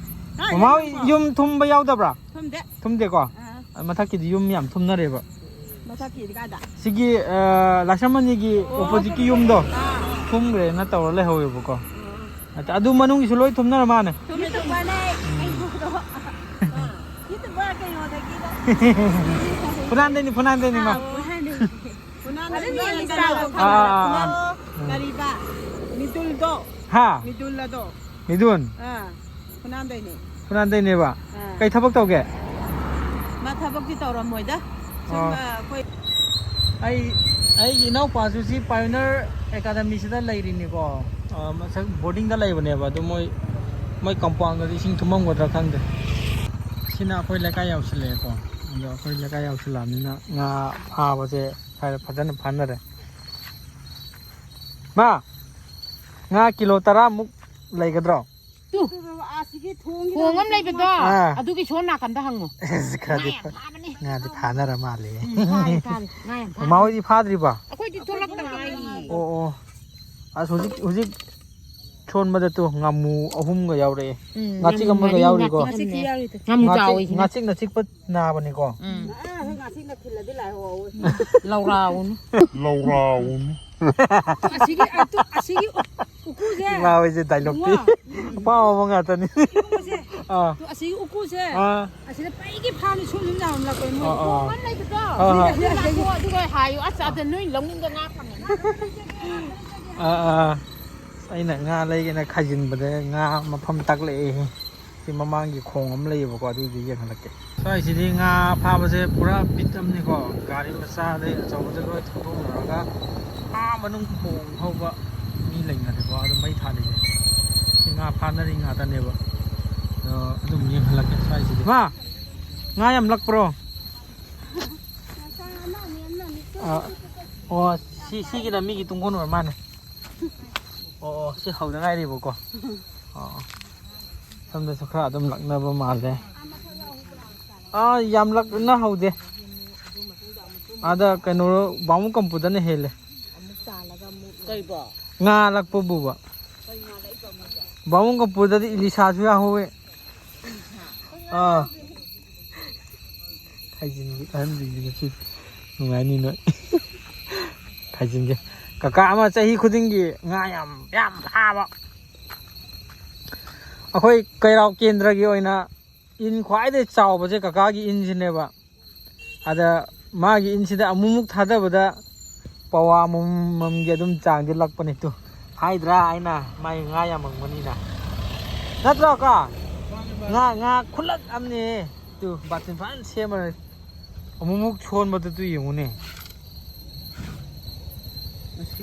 ꯃꯃꯥ ꯍꯣꯏ ꯌꯨꯝ ꯊꯨꯝꯕ ꯌꯥꯎꯗꯕ꯭ꯔꯥ? ꯊꯨꯝꯗꯦ꯫ ꯊꯨꯝꯗꯦꯀꯣ? ꯑꯥ꯫ ꯃꯊꯛꯀꯤꯗꯤ ꯌꯨꯝ ꯌꯥꯝ ꯊꯨꯝꯅꯔꯦꯕ꯫ ꯃꯊꯛꯀꯤꯗꯤ ꯀꯥꯏꯗ? ꯁꯤꯒꯤ, ꯑ, ꯂꯥꯏꯁ꯭ꯔꯝ ꯑꯅꯤꯒꯤ ꯑꯣ, oppositeꯀꯤ ꯌꯨꯝꯗꯣ ꯑꯥ꯫ ꯊꯨꯝꯈ꯭ꯔꯦꯅ ꯇꯧꯔ ꯂꯩꯍꯧꯋꯦꯕꯀꯣ꯫ ꯑꯣ꯫ ꯑꯗ-, ꯑꯗꯨ ꯃꯅꯨꯡꯒꯤꯁꯨ ꯂꯣꯏ ꯊꯨꯝꯅꯔ ꯃꯥꯅꯦ꯫ YouTuberꯅꯦ꯫ ꯎꯝ꯫ YouTuber ꯀꯩꯅꯣꯗꯒꯤꯗ꯫ ꯐꯨꯅꯥꯟꯗꯩꯅꯤ, ꯐꯨꯅꯥꯟꯗꯩꯅꯤ ꯃꯥ꯫ ꯑꯥ, ꯐꯨꯅꯥꯟꯗꯩꯅꯤ꯫ ꯐꯨꯅꯥꯟꯗꯩꯅꯤ꯫ ꯑꯗꯨꯝ ꯌꯦꯡꯉꯤ ꯆꯥꯔꯣ꯫ ꯑꯥ, ꯑꯥ, ꯑꯥ꯫ ꯀꯩꯅꯣ, ꯎꯝ꯫ ꯀꯔꯤꯕ? ꯃꯤꯗꯨꯜꯗꯣ꯫ ꯍꯥ? ꯃꯤꯗꯨꯜ ꯑꯗꯣ꯫ ꯃꯤꯗꯨꯟ? ꯑꯥ, ꯐꯨꯅꯥꯟꯗꯩꯅꯦ꯫ ꯐꯨꯅꯥꯟꯗꯩꯅꯦꯕ? ꯑꯥ꯫ ꯀꯩ ꯊꯕꯛ ꯇꯧꯒꯦ? ꯃꯥ ꯊꯕꯛꯇꯤ ꯇꯧꯔꯝꯃꯣꯏꯗ꯫ ꯁꯨꯝ, ꯑꯣ꯫ ꯑꯥ, ꯑꯩꯈꯣꯏ ꯑꯩ, ꯑꯩꯒꯤ ꯏꯅꯥꯎꯄꯥꯁꯨ ꯁꯤ Pioneer Academyꯁꯤꯗ ꯂꯩꯔꯤꯅꯤꯀꯣ꯫ ꯑꯥ, ꯃꯁꯛ boardingꯗ ꯂꯩꯕꯅꯦꯕ, ꯑꯗꯨ ꯃꯣꯏ, ꯃꯣꯏ compoundꯗꯗꯤ ꯏꯁꯤꯡ ꯊꯨꯝꯃꯝꯒꯗ꯭ꯔꯥ ꯈꯪꯗꯦ꯫ ꯁꯤꯅ ꯑꯩꯈꯣꯏ ꯂꯩꯀꯥꯏ ꯌꯧꯁꯤꯜꯂꯛꯑꯦꯀꯣ꯫ ꯑꯗꯣ ꯑꯩꯈꯣꯏ ꯂꯩꯀꯥꯏ ꯌꯧꯁꯤꯜꯂꯛꯑꯕꯅꯤꯅ ꯉꯥ ꯐꯥꯕꯁꯦ ꯁ꯭ꯋꯥꯏꯗ ꯐꯖꯅ ꯐꯥꯅꯔꯦ꯫ ꯃꯥ, ꯉꯥ ꯀꯤꯂꯣ ꯇꯔꯥꯃꯨꯛ ꯂꯩꯒꯗ꯭ꯔꯣ? ꯇꯨ꯫ ꯑꯁꯤꯒꯤ ꯊꯣꯡꯒꯤ ꯊꯣꯡ ꯑꯃ ꯂꯩꯕꯗꯣ, ꯑꯥ꯫ ꯑꯗꯨꯒꯤ ꯁꯣꯝ ꯅꯥꯀꯟꯗ ꯍꯪꯉꯣ꯫ ꯑꯁ, ꯈꯔꯗꯤ ꯉꯥ ꯌꯥꯝ ꯐꯥ-, ꯐꯥꯕꯅꯦ꯫ ꯉꯥꯗꯤ ꯐꯥꯅꯔ ꯃꯥꯜꯂꯦ꯫ ꯎꯝ, ꯐꯥꯔꯦ, ꯐꯥꯔꯦ꯫ ꯉꯥ ꯌꯥꯝ ꯐꯥꯔꯦ꯫ ꯃꯃꯥ ꯍꯣꯏꯗꯤ ꯐꯥꯗ꯭ꯔꯤꯕꯣ? ꯑꯩꯈꯣꯏꯗꯤ ꯊꯣꯛꯂꯛꯇ ꯉꯥꯏꯔꯤ꯫ ꯑꯣ, ꯑꯣ꯫ ꯑꯁ, ꯍꯧꯖꯤꯛ, ꯍꯧꯖꯤꯛ ꯁꯣꯟꯕꯗ ꯇꯨ ꯉꯥꯃꯨ ꯑꯍꯨꯝꯒ ꯌꯥꯎꯔꯛꯑꯦ꯫ ꯎꯝ, ꯉꯥꯆꯤꯛ ꯉꯥꯃꯨ ꯑꯃꯒ ꯃꯔꯤ, ꯌꯥꯎꯔꯤꯀꯣ꯫ ꯉꯥꯆꯤꯛ ꯑꯃꯅꯦ꯫ ꯉꯥꯆꯤꯛ, ꯉꯥꯆꯤꯛ ꯅꯥꯕꯅꯤꯀꯣ꯫ ꯎꯝ꯫ ꯑꯥ, ꯉꯥꯆꯤꯛꯅ ꯊꯤꯜꯂꯗꯤ ꯂꯥꯛꯑꯣ꯫ ꯂꯧꯔꯥꯎꯅꯨ꯫ ꯂꯧꯔꯥꯎꯅꯨ꯫ ꯑꯁꯤꯒꯤ, ꯑ, ꯇꯨ, ꯑꯁꯤꯒꯤ ꯎ-, ꯎꯀꯨꯁꯦ꯫ ꯏꯃꯥ ꯍꯣꯏꯁꯦ dialogueꯇꯤ ꯏꯕꯨꯡꯉꯣ꯫ ꯑꯄꯥꯝꯕ ꯉꯥꯛꯇꯅꯤ꯫ ꯏꯕꯨꯡꯉꯣꯁꯦ꯫ ꯑꯥ꯫ ꯇꯨ, ꯑꯁꯤꯒꯤ ꯎꯀꯨꯁꯦ꯫ ꯑꯥ꯫ ꯑꯁꯤꯗ ꯄꯩꯒꯤ ꯐꯥꯝ ꯁꯨꯝ ꯁꯨꯝ ꯌꯥꯝꯂꯛꯄꯅꯤ ꯃꯣꯏ꯫ ꯑꯥ, ꯑꯥ꯫ ꯊꯣꯡ ꯑꯃ ꯂꯩꯕꯗꯣ꯫ ꯑꯥ, ꯑꯥ꯫ ꯑꯗꯨ ꯂꯥꯛꯑꯣ, ꯑꯗꯨꯒ ꯍꯥꯏꯌꯨ꯫ ꯑꯁ, ꯑꯗ ꯅꯣꯏ ꯂꯧꯅꯤꯡꯗ ꯉꯥ ꯐꯪꯉꯦ꯫ ꯑꯥ, ꯑꯥ꯫ ꯑꯩꯅ ꯉꯥ ꯂꯩꯒꯦꯅ ꯈꯥꯏꯖꯤꯟꯕꯗ ꯉꯥ ꯃꯐꯝ ꯇꯥꯛꯂꯛꯑꯦ꯫ ꯁꯤ ꯃꯃꯥꯡꯒꯤ ꯈꯣꯡ ꯑꯃ ꯂꯩꯌꯦꯕꯀꯣ, ꯑꯗꯨꯏꯗꯤ ꯌꯦꯡꯍꯜꯂꯛꯀꯦ꯫ ꯁ꯭ꯋꯥꯏꯁꯤꯗꯤ ꯉꯥ ꯐꯥꯕꯁꯦ ꯄꯨꯔꯥ ꯕꯤꯠ ꯑꯃꯅꯤꯀꯣ꯫ ꯒꯥꯔꯤ ꯃꯆꯥꯗꯩ ꯑꯆꯧꯕꯗ ꯂꯣꯏ ꯊꯧꯗꯣꯛꯅꯔꯒ ꯑꯥ ꯃꯅꯨꯡ ꯈꯣꯡ ꯐꯥꯎꯕ ꯃꯤ ꯂꯩꯅꯔꯦꯀꯣ꯫ ꯑꯗꯨ ꯃꯩ ꯊꯥꯜꯂꯤꯁꯦ ꯁꯤ ꯉꯥ ꯐꯥꯅꯔꯤ ꯉꯥꯛꯇꯅꯦꯕ꯫ ꯑꯗꯣ ꯑꯗꯨꯝ ꯌꯦꯡꯍꯜꯂꯛꯀꯦ ꯁ꯭ꯋꯥꯏꯁꯤꯗꯤ꯫ ꯃꯥ! ꯉꯥ ꯌꯥꯝ ꯂꯛꯄ꯭ꯔꯣ? ꯑꯥ, ꯑꯣ, ꯁꯤ, ꯁꯤꯒꯤꯅ ꯃꯤꯒꯤ ꯇꯨꯡꯒꯣꯟ ꯑꯣꯏꯔ ꯃꯥꯜꯂꯦ꯫ ꯑꯣ, ꯑꯣ, ꯁꯤ ꯍꯧꯗ ꯉꯥꯏꯔꯤꯕꯀꯣ꯫ ꯑꯣ, ꯑꯣ꯫ ꯁꯣꯝꯗꯁꯨ ꯈꯔ ꯑꯗꯨꯝ ꯂꯛꯅꯕ ꯃꯥꯜꯂꯦ꯫ ꯑꯥ, ꯌꯥꯝ ꯂꯛꯅꯍꯧꯗꯦ꯫ ꯑꯥꯗ ꯀꯩꯅꯣ, ꯕꯥꯃꯣꯟ ꯀꯝꯄꯨꯗꯅ ꯍꯦꯜꯂꯦ꯫ ꯀꯩꯕꯣ? ꯉꯥ ꯂꯛꯄꯕꯨꯕ꯫ ꯕꯥꯃꯣꯟ ꯀꯝꯄꯨꯗꯗꯤ ꯏꯂꯤꯁꯥꯁꯨ ꯌꯥꯎꯍꯧꯋꯦ꯫ ꯑꯥ꯫ ꯈꯥꯏꯖꯤꯟꯒꯦ ꯑꯍꯟꯁꯤꯡꯁꯦ ꯉꯁꯤ꯫ ꯅꯨꯡꯉꯥꯏꯅꯤ ꯅꯣꯏ꯫ ꯈꯥꯏꯖꯤꯟꯒꯦ꯫ ꯀꯀꯥ ꯑꯃ ꯆꯍꯤ ꯈꯨꯗꯤꯡꯒꯤ ꯉꯥ ꯌꯥꯝ ꯌꯥꯝ ꯐꯥꯕ꯫ ꯑꯩꯈꯣꯏ ꯀꯩꯔꯥꯎ ꯀꯦꯟꯗ꯭ꯔꯒꯤ ꯑꯣꯏꯅ ꯏꯟ ꯈ꯭ꯋꯥꯏꯗꯒꯤ ꯆꯥꯎꯕꯁꯦ ꯀꯀꯥꯒꯤ ꯏꯟꯁꯤꯅꯦꯕ꯫ ꯑꯗ ꯃꯥꯒꯤ ꯏꯟꯁꯤꯗ ꯑꯃꯨꯛꯃꯨꯛ ꯊꯥꯗꯕꯗ ꯄꯋꯥ ꯑꯃꯃꯝꯒꯤ ꯑꯗꯨꯝ ꯆꯥꯡꯗꯤ ꯂꯛꯄꯅꯤ꯫ ꯇꯨ, ꯍꯥꯏꯗ꯭ꯔꯥ ꯑꯩꯅ ꯃꯥꯏ ꯉꯥ ꯌꯥꯝꯃꯝꯒꯅꯤꯅ? ꯅꯠꯇ꯭ꯔꯣ ꯀꯣ? ꯉꯥ, ꯉꯥ ꯈꯨꯂꯛ ꯑꯃꯅꯦ꯫ ꯇꯨ, ꯕꯥꯇꯤꯟ ꯐꯖꯅ ꯁꯦꯝꯃ ꯑꯃꯨꯛꯃꯨꯛ ꯁꯣꯟꯕꯗꯨ ꯇꯨ ꯌꯦꯡꯉꯨꯅꯦ꯫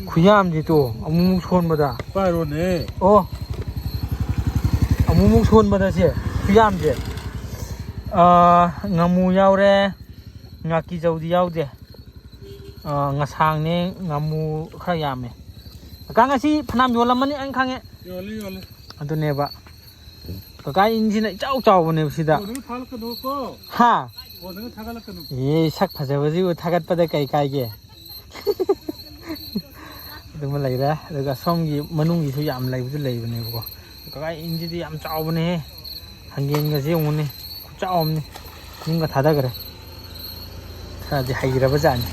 ꯈꯨꯌꯥꯝꯗꯤ ꯇꯨ ꯑꯃꯨꯛꯃꯨꯛ ꯁꯣꯟꯕꯗ꯫ ꯄꯥꯏꯔꯣꯅꯦ꯫ ꯑꯣ, ꯑꯃꯨꯛꯃꯨꯛ ꯁꯣꯟꯕꯗ ꯁꯦ ꯈꯨꯌꯥꯝꯁꯦ꯫ ꯑꯥ, ꯉꯥꯃꯨ ꯌꯥꯎꯔꯦ, ꯉꯥꯀꯤꯖꯧꯗꯤ ꯌꯥꯎꯗꯦ꯫ ꯑꯥ, ꯉꯁꯥꯡꯅꯦ, ꯉꯥꯃꯨ ꯈꯔ ꯌꯥꯝꯃꯦ꯫ ꯀꯀꯥ ꯉꯁꯤ ꯐꯅꯌꯥꯝ ꯌꯣꯜꯂꯝꯃꯅꯤ ꯑꯩꯅ ꯈꯪꯉꯦ꯫ ꯌꯣꯜꯂꯤ, ꯌꯣꯜꯂꯤ꯫ ꯑꯗꯨꯅꯦꯕ꯫ ꯀꯀꯥ ꯏꯟꯁꯤꯅ ꯏꯆꯥꯎ ꯆꯥꯎꯕꯅꯦꯕ ꯁꯤꯗ꯫ ꯐꯣꯟꯗꯒ ꯊꯥꯒꯠꯂꯛꯀꯅꯨꯀꯣ꯫ ꯍꯥ? ꯐꯣꯟꯗꯒ ꯊꯥꯒꯠꯂꯛꯀꯅꯨ꯫ ꯑꯦ, ꯁꯛ ꯐꯖꯕꯁꯤꯕꯨ ꯊꯥꯒꯠꯄꯗ ꯀꯩ ꯀꯥꯏꯒꯦ? ꯑꯗꯨꯃ ꯂꯩꯔꯦ꯫ ꯑꯗꯨꯒ ꯁꯣꯝꯒꯤ ꯃꯅꯨꯡꯒꯤꯁꯨ ꯌꯥꯝ ꯂꯩꯕꯗꯤ ꯂꯩꯕꯅꯦꯕꯀꯣ꯫ ꯀꯀꯥ ꯏꯟꯁꯤꯗꯤ ꯌꯥꯝ ꯆꯥꯎꯕꯅꯦꯍꯦ꯫ ꯍꯪꯒꯦꯟꯒꯁꯦ ꯌꯦꯡꯉꯨꯅꯦ꯫ ꯈꯨꯆꯥꯎ ꯑꯃꯅꯤ꯫ ꯅꯨꯡꯒ ꯊꯥꯗꯈ꯭ꯔꯦ꯫ ꯈꯔꯗꯤ ꯍꯩꯔꯕ ꯖꯥꯠꯅꯤ꯫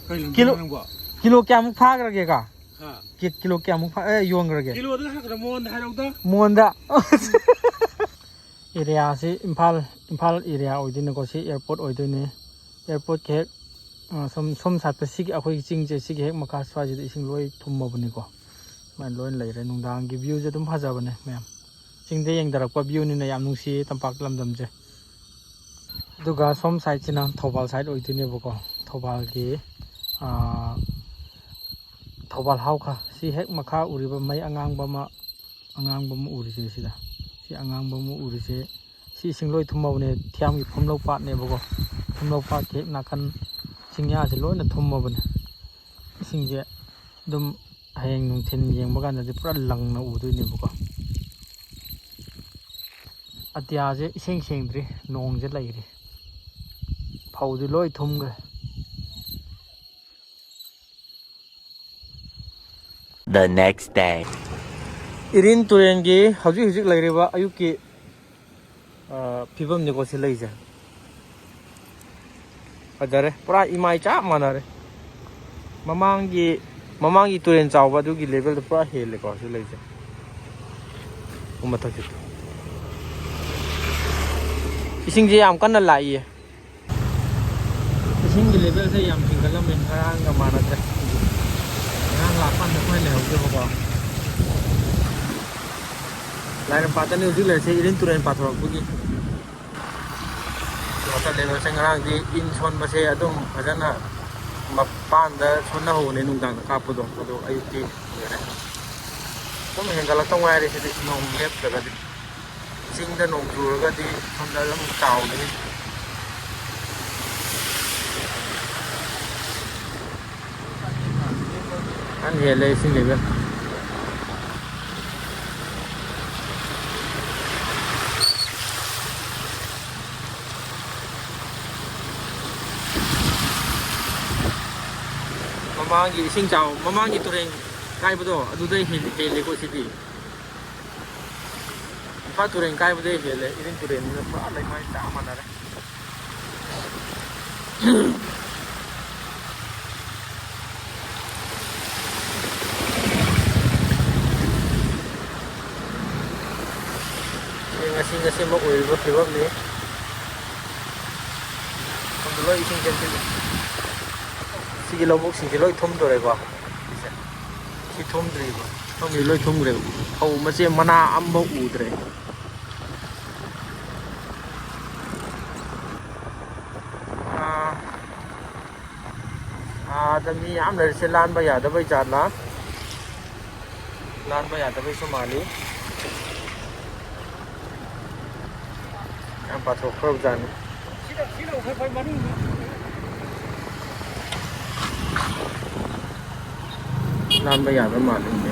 ꯀꯩ ꯂꯝꯗꯩꯅꯣ ꯀꯤꯂꯣ, ꯅꯪꯕꯣ? ꯀꯤꯂꯣ ꯀꯌꯥꯃꯨꯛ ꯐꯥꯈ꯭ꯔꯒꯦꯀꯣ? ꯍꯥ? ꯀꯤ-, ꯀꯤꯂꯣ ꯀꯌꯥꯃꯨꯛ ꯐꯥ-, ꯑꯦ, ꯌꯣꯟꯈ꯭ꯔꯒꯦ? ꯀꯤꯂꯣꯗ ꯍꯥꯏꯒꯗ꯭ꯔꯥ, ꯃꯣꯟꯗ ꯍꯥꯏꯔꯛꯎꯗ? ꯃꯣꯟꯗ꯫ ꯑꯦꯔꯤꯌꯥꯁꯤ ꯏꯝꯐꯥꯜ, ꯏꯝꯐꯥꯜ ꯑꯦꯔꯤꯌꯥ ꯑꯣꯏꯗꯣꯏꯅꯤꯀꯣ꯫ ꯁꯤ ꯑꯦꯌꯥꯔꯄꯣꯔꯠ ꯑꯣꯏꯗꯣꯏꯅꯤ꯫ ꯑꯦꯌꯥꯔꯄꯣꯔꯠꯀꯤ ꯍꯦꯛ, ꯑ, ꯁꯣꯝ, ꯁꯣꯝ ꯁꯥꯏꯠꯇ ꯁꯤꯒꯤ ꯑꯩꯈꯣꯏꯒꯤ ꯆꯤꯡꯁꯦ, ꯁꯤꯒꯤ ꯍꯦꯛ ꯃꯈꯥ ꯁ꯭ꯋꯥꯏꯁꯤꯗ ꯏꯁꯤꯡ ꯂꯣꯏ ꯊꯨꯝꯃꯕꯅꯤꯀꯣ꯫ ꯁꯨꯃꯥꯏꯅ ꯂꯣꯏ ꯂꯩꯔꯦ꯫ ꯅꯨꯡꯗꯥꯡꯒꯤ ꯚ꯭ꯌꯨꯁꯦ ꯑꯗꯨꯝ ꯐꯖꯕꯅꯦ ꯃꯌꯥꯝ꯫ ꯆꯤꯡꯗ ꯌꯦꯡꯊꯔꯛꯄ ꯚ꯭ꯌꯨꯅꯤꯅ ꯌꯥꯝ ꯅꯨꯡꯁꯤꯌꯦ ꯇꯝꯄꯥꯛ ꯂꯝꯗꯝꯁꯦ꯫ ꯑꯗꯨꯒ ꯁꯣꯝ ꯁꯥꯏꯠꯁꯤꯅ ꯊꯧꯕꯥꯜ ꯁꯥꯏꯠ ꯑꯣꯏꯗꯣꯏꯅꯦꯕꯀꯣ꯫ ꯊꯧꯕꯥꯜꯒꯤ, ꯑꯥ, ꯊꯧꯕꯥꯜ ꯍꯥꯎꯈꯥ꯫ ꯁꯤ ꯍꯦꯛ ꯃꯈꯥ ꯎꯔꯤꯕ ꯃꯩ ꯑꯉꯥꯡꯕ ꯑꯃ, ꯑꯉꯥꯡꯕ ꯑꯃ ꯎꯔꯤꯁꯦ ꯁꯤꯗ꯫ ꯁꯤ ꯑꯉꯥꯡꯕ ꯑꯃ ꯎꯔꯤꯁꯦ ꯁꯤ ꯏꯁꯤꯡ ꯂꯣꯏ ꯊꯨꯝꯃꯕꯅꯦ꯫ ꯊꯤꯌꯥꯝꯒꯤ ꯐꯨꯝꯂꯧ ꯄꯥꯠꯅꯦꯕꯀꯣ꯫ ꯐꯨꯝꯂꯧ ꯄꯥꯠꯀꯤ ꯍꯦꯛ ꯅꯥꯀꯟ ꯆꯤꯡꯌꯥꯁꯦ ꯂꯣꯏꯅ ꯊꯨꯝꯃꯕꯅꯦ꯫ ꯏꯁꯤꯡꯁꯦ ꯑꯗꯨꯝ ꯍꯌꯦꯡ ꯅꯨꯡꯊꯤꯜ ꯌꯦꯡꯕ ꯀꯥꯟꯗꯗꯤ ꯄꯨꯔꯥ ꯂꯪꯅ ꯎꯗꯣꯏꯅꯦꯕꯀꯣ꯫ ꯑꯇꯤꯌꯥꯁꯦ ꯏꯁꯦꯡ ꯁꯦꯡꯗ꯭ꯔꯤ, ꯅꯣꯡꯁꯦ ꯂꯩꯔꯤ꯫ ꯐꯧꯗꯤ ꯂꯣꯏ ꯊꯨꯝꯈ꯭ꯔꯦ꯫ The next day. ꯏꯔꯤꯟ ꯇꯨꯔꯦꯜꯒꯤ ꯍꯧꯖꯤꯛ ꯍꯧꯖꯤꯛ ꯂꯩꯔꯤꯕ ꯑꯌꯨꯛꯀꯤ, ꯑ, ꯐꯤꯕꯝꯅꯤꯀꯣ ꯁꯤ ꯂꯩꯁꯦ꯫ ꯐꯖꯔꯦ, ꯄꯨꯔꯥ ꯏꯃꯥꯏ ꯆꯞ ꯃꯥꯟꯅꯔꯦ꯫ ꯃꯃꯥꯡꯒꯤ, ꯃꯃꯥꯡꯒꯤ ꯇꯨꯔꯦꯜ ꯆꯥꯎꯕ ꯑꯗꯨꯒꯤ ꯂꯦꯚꯦꯜꯗꯣ ꯄꯨꯔꯥ ꯍꯦꯜꯂꯦꯀꯣ ꯁꯤ ꯂꯩꯁꯦ꯫ ꯎ ꯃꯊꯛꯁꯤꯗ ꯏꯁꯤꯡꯁꯦ ꯌꯥꯝ ꯀꯟꯅ ꯂꯥꯛꯏꯌꯦ꯫ ꯏꯁꯤꯡꯒꯤ ꯂꯦꯚꯦꯜꯁꯦ ꯌꯥꯝ ꯍꯦꯟꯒꯠꯂꯝꯃꯦ, ꯉꯔꯥꯡꯒ ꯃꯥꯟꯅꯗ꯭ꯔꯦ꯫ ꯉꯔꯥꯡ ꯂꯥꯛꯄ ꯀꯥꯟꯗ ꯑꯩꯈꯣꯏ ꯂꯩꯍꯧꯗꯦꯕꯀꯣ꯫ ꯂꯥꯏꯔꯦꯝꯄꯥꯠꯇꯅꯤ ꯍꯧꯖꯤꯛ ꯂꯩꯔꯤꯁꯦ, ꯏꯔꯤꯟ ꯇꯨꯔꯦꯜ ꯄꯥꯊꯣꯔꯛꯄꯒꯤ꯫ ꯋꯥꯇꯔ ꯂꯦꯚꯦꯜꯁꯦ ꯉꯔꯥꯡꯗꯤ ꯏꯟ ꯁꯣꯟꯕꯁꯦ ꯑꯗꯨꯝ ꯐꯖꯅ ꯃꯄꯥꯟꯗ ꯁꯣꯟꯅꯍꯧꯕꯅꯦ ꯅꯨꯡꯗꯥꯡꯗ ꯀꯥꯞꯄꯗꯣ, ꯑꯗꯣ ꯑꯌꯨꯛꯇꯤ ꯂꯣꯏꯔꯦ꯫ ꯑꯗꯨꯝ ꯍꯦꯟꯒꯠꯂꯛꯇꯧ ꯉꯥꯏꯔꯦ ꯁꯤꯗꯤ ꯅꯣꯡ ꯂꯦꯞꯇ꯭ꯔꯒꯗꯤ꯫ ꯆꯤꯡꯗ ꯅꯣꯡ ꯆꯨꯔꯒꯗꯤ ꯁꯣꯝꯗ ꯑꯗꯨꯝ ꯆꯥꯎꯗꯣꯏꯅꯤ꯫ ꯐꯖꯅ ꯍꯦꯜꯂꯦ ꯏꯁꯤꯡ ꯂꯦꯚꯦꯜ꯫ ꯃꯃꯥꯡꯒꯤ ꯏꯁꯤꯡ ꯆꯥꯎ-, ꯃꯃꯥꯡꯒꯤ ꯇꯨꯔꯦꯟ ꯀꯥꯏꯕꯗꯣ ꯑꯗꯨꯗꯩ ꯍꯦꯜ-, ꯍꯦꯜꯂꯦꯀꯣ ꯁꯤꯗꯤ꯫ ꯏꯝꯐꯥꯜ ꯇꯨꯔꯦꯟ ꯀꯥꯏꯕꯗꯩ ꯍꯦꯜꯂꯦ, ꯏꯔꯤꯟ ꯇꯨꯔꯦꯟꯗꯨꯅ ꯄꯨꯔꯥ ꯂꯩꯃꯥꯏ ꯆꯞ ꯃꯥꯟꯅꯔꯦ꯫ ꯁꯤ ꯉꯁꯤ ꯉꯁꯤꯃꯛ ꯑꯣꯏꯔꯤꯕ ꯐꯤꯕꯝꯅꯤ꯫ ꯁꯣꯝꯗ ꯂꯣꯏ ꯏꯁꯤꯡ ꯆꯦꯟꯁꯤꯜꯂꯦ꯫ ꯁꯤꯒꯤ ꯂꯧꯕꯨꯛꯁꯤꯡꯁꯦ ꯂꯣꯏ ꯊꯨꯝꯗꯣꯔꯦꯀꯣ꯫ ꯁꯤ ꯊꯨꯝꯗ꯭ꯔꯤꯕ꯫ ꯁꯣꯝꯒꯤ ꯂꯣꯏ ꯊꯨꯝꯈ꯭ꯔꯦꯕ꯫ ꯐꯧ ꯃꯆꯦꯠ ꯃꯅꯥ ꯑꯝꯐꯥꯎ ꯎꯗ꯭ꯔꯦ꯫ ꯑꯥ, ꯑꯥꯗ ꯃꯤ ꯌꯥꯝ ꯂꯩꯔꯤꯁꯦ ꯂꯥꯟꯕ ꯌꯥꯗꯕꯩ ꯖꯥꯠꯂꯥ? ꯂꯥꯟꯕ ꯌꯥꯗꯕꯩꯁꯨ ꯃꯥꯜꯂꯤ꯫ ꯌꯥꯝ ꯄꯥꯊꯣꯛꯈ꯭ꯔꯕ ꯖꯥꯠꯅꯤ꯫ ꯂꯥꯟꯕ ꯌꯥꯗꯕ ꯃꯥꯜꯂꯤꯅꯦ꯫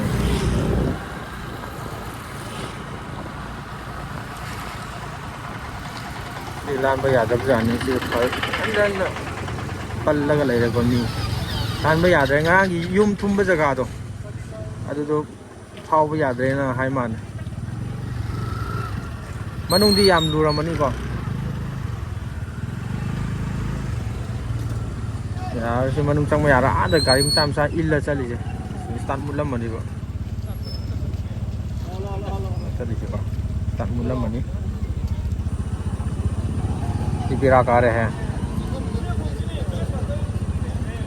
ꯁꯤ ꯂꯥꯟꯕ ꯌꯥꯗꯕ ꯖꯥꯠꯅꯤ꯫ ꯁꯤ ꯐꯔ-, ꯍꯟꯖꯟꯅ ꯄꯜꯂꯒ ꯂꯩꯔꯕ ꯃꯤ꯫ ꯂꯥꯟꯕ ꯌꯥꯗ꯭ꯔꯦ꯫ ꯉꯔꯥꯡꯒꯤ ꯌꯨꯝ ꯊꯨꯝꯕ ꯖꯒꯥꯗꯣ, ꯑꯗꯨꯗꯣ ꯐꯥꯎꯕ ꯌꯥꯗ꯭ꯔꯦꯅ ꯍꯥꯏ ꯃꯥꯜꯂꯦ꯫ ꯃꯅꯨꯡꯗꯤ ꯌꯥꯝ ꯂꯨꯔꯝꯃꯅꯤꯀꯣ꯫ ꯌꯥꯔꯣꯏ, ꯁꯤ ꯃꯅꯨꯡ ꯆꯪꯕ ꯌꯥꯔꯣꯏ꯫ ꯑꯥꯗ ꯒꯥꯔꯤ ꯃꯆꯥ ꯃꯆꯥ ꯏꯜꯂ ꯆꯠꯂꯤꯁꯦ꯫ ꯁ꯭ꯇꯥꯔꯠ ꯃꯨꯠꯂꯝꯃꯅꯤꯕ꯫ ꯆꯠꯂꯤꯁꯦꯀꯣ꯫ ꯁ꯭ꯇꯥꯔꯠ ꯃꯨꯠꯂꯝꯃꯅꯤ꯫ ꯁꯤ ꯕꯦꯔꯥ ꯀꯥꯔꯦꯍꯦ꯫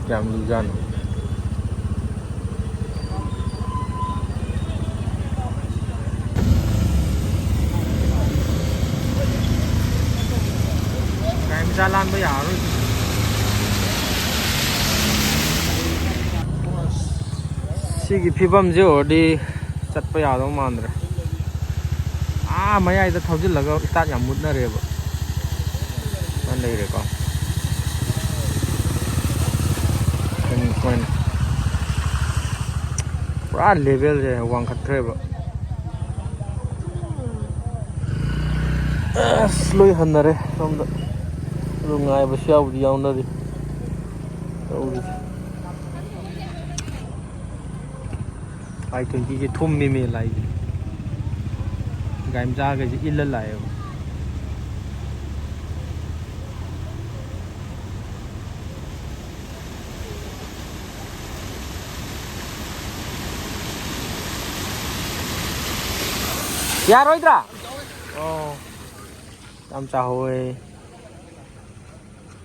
ꯀꯌꯥꯝ ꯂꯨꯖꯥꯠꯅꯣ꯫ ꯒꯥꯔꯤ ꯃꯆꯥ ꯂꯥꯟꯕ ꯌꯥꯔꯔꯣꯏ꯫ ꯁꯤꯒꯤ ꯐꯤꯕꯝꯁꯦ ꯑꯣꯏꯔꯗꯤ ꯆꯠꯄ ꯌꯥꯗꯧ ꯃꯥꯟꯗ꯭ꯔꯦ꯫ ꯑꯥ ꯃꯌꯥꯏꯗ ꯊꯧꯖꯤꯜꯂꯒ ꯁ꯭ꯇꯥꯔꯠ ꯌꯥꯝ ꯃꯨꯠꯅꯔꯦꯕ꯫ ꯁꯨꯃꯥꯏꯅ ꯂꯩꯔꯦꯀꯣ꯫ ꯁꯨꯃꯥꯏꯅ꯫ ꯄꯨꯔꯥ ꯂꯦꯚꯦꯜꯁꯦ ꯋꯥꯡꯈꯠꯈ꯭ꯔꯦꯕ꯫ ꯑꯁ, ꯂꯣꯏ ꯍꯟꯅꯔꯦ ꯁꯣꯝꯗ꯫ ꯑꯗꯨ ꯉꯥꯏꯕꯁꯨ ꯌꯥꯎꯕꯨꯗꯤ ꯌꯥꯎꯅꯔꯤ ꯇꯧꯔꯤꯁꯦ꯫ ꯑꯥꯏ ꯇ꯭ꯋꯦꯟꯇꯤꯁꯦ ꯊꯨꯝꯃꯤꯃꯦ ꯂꯥꯏꯁꯦ꯫ ꯒꯥꯔꯤ ꯃꯆꯥꯈꯩꯁꯦ ꯏꯜꯂ ꯂꯥꯛꯑꯦꯕ꯫ ꯌꯥꯔꯣꯏꯗ꯭ꯔꯥ? ꯑꯣ, ꯌꯥꯝ ꯆꯥꯍꯧꯋꯦ꯫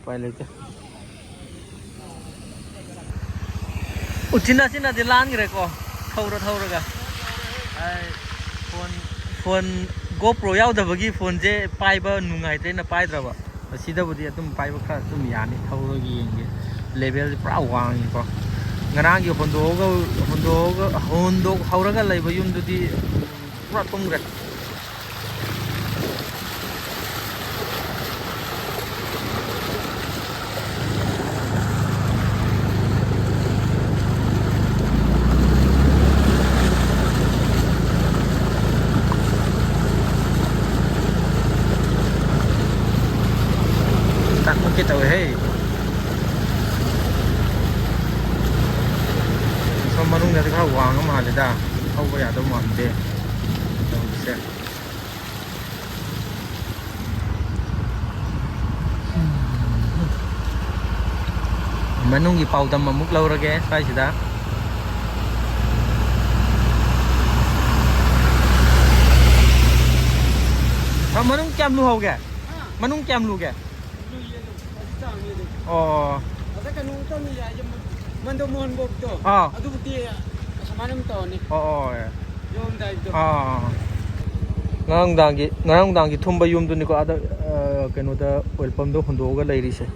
ꯎꯄꯥꯏ ꯂꯩꯇꯦ꯫ ꯎꯆꯤꯟ ꯅꯥꯆꯤꯟꯅꯗꯤ ꯂꯥꯟꯈ꯭ꯔꯦꯀꯣ, ꯊꯧꯔ ꯊꯧꯔꯒ꯫ ꯑꯩ ꯐꯣꯟ, ꯐꯣꯟ, GoPro ꯌꯥꯎꯗꯕꯒꯤ ꯐꯣꯟꯁꯦ ꯄꯥꯏꯕ ꯅꯨꯡꯉꯥꯏꯇ꯭ꯔꯦꯅ ꯄꯥꯏꯗ꯭ꯔꯕ꯫ ꯑꯁꯤꯗꯕꯨꯗꯤ ꯑꯗꯨꯝ ꯄꯥꯏꯕ ꯈꯔ ꯑꯗꯨꯝ ꯌꯥꯅꯤ, ꯊꯧꯔꯒ ꯌꯦꯡꯒꯦ꯫ ꯂꯦꯚꯦꯜꯁꯦ ꯄꯨꯔꯥ ꯋꯥꯡꯉꯤꯀꯣ꯫ ꯉꯔꯥꯡꯒꯤ ꯍꯣꯟꯗꯣꯛꯑꯒ, ꯍꯣꯟꯗꯣꯛꯑꯒ, ꯍꯣꯟꯗꯣꯛ ꯍꯧꯔꯒ ꯂꯩꯕ ꯌꯨꯝꯗꯨꯗꯤ ꯄꯨꯔꯥ ꯊꯨꯝꯈ꯭ꯔꯦ꯫ ꯇꯥꯛꯄ ꯀꯩ ꯇꯧꯋꯦ ꯍꯦ? ꯁꯣꯝ ꯃꯅꯨꯡꯗꯗꯤ ꯈꯔ ꯋꯥꯡꯉ ꯃꯥꯜꯂꯦꯗ꯫ ꯊꯧꯕ ꯌꯥꯗꯧ ꯃꯥꯟꯗꯦ ꯇꯧꯔꯤꯁꯦ꯫ ꯃꯅꯨꯡꯒꯤ ꯄꯥꯎꯗꯝ ꯑꯃꯨꯛ ꯂꯧꯔꯒꯦ ꯁ꯭ꯋꯥꯏꯁꯤꯗ꯫ ꯑ, ꯃꯅꯨꯡ ꯀꯌꯥꯝ ꯂꯨꯍꯧꯒꯦ? ꯃꯅꯨꯡ ꯀꯌꯥꯝ ꯂꯨꯒꯦ? ꯂꯨꯏꯌꯦ ꯑꯗꯨꯝ꯫ ꯍꯧꯖꯤꯛ ꯆꯥꯡꯉꯦ ꯑꯗꯨꯝ꯫ ꯑꯣ꯫ ꯑꯗ ꯀꯩꯅꯣ ꯇꯧꯅꯤ ꯌꯥꯏꯌꯦ, ꯃꯟꯗꯣ ꯃꯣꯍꯟ ꯚꯣꯛꯇꯣ꯫ ꯑꯥ꯫ ꯑꯗꯨꯕꯨꯗꯤ ꯑꯁꯨꯃꯥꯏꯅ ꯑꯗꯨꯝ ꯇꯧꯔꯅꯤ꯫ ꯑꯣ, ꯑꯣ, ꯑꯣ꯫ ꯌꯧꯔꯝꯗꯥꯏꯗꯣ꯫ ꯑꯥ꯫ ꯉꯔꯥꯡ ꯅꯨꯡꯗꯥꯡꯒꯤ, ꯉꯔꯥꯡ ꯅꯨꯡꯗꯥꯡꯒꯤ ꯊꯨꯝꯕ ꯌꯨꯝꯗꯨꯅꯤꯀꯣ, ꯑꯗ, ꯑ, ꯀꯩꯅꯣꯗ, oil pumpꯗ ꯍꯨꯟꯗꯣꯛꯑꯒ ꯂꯩꯔꯤꯁꯦ꯫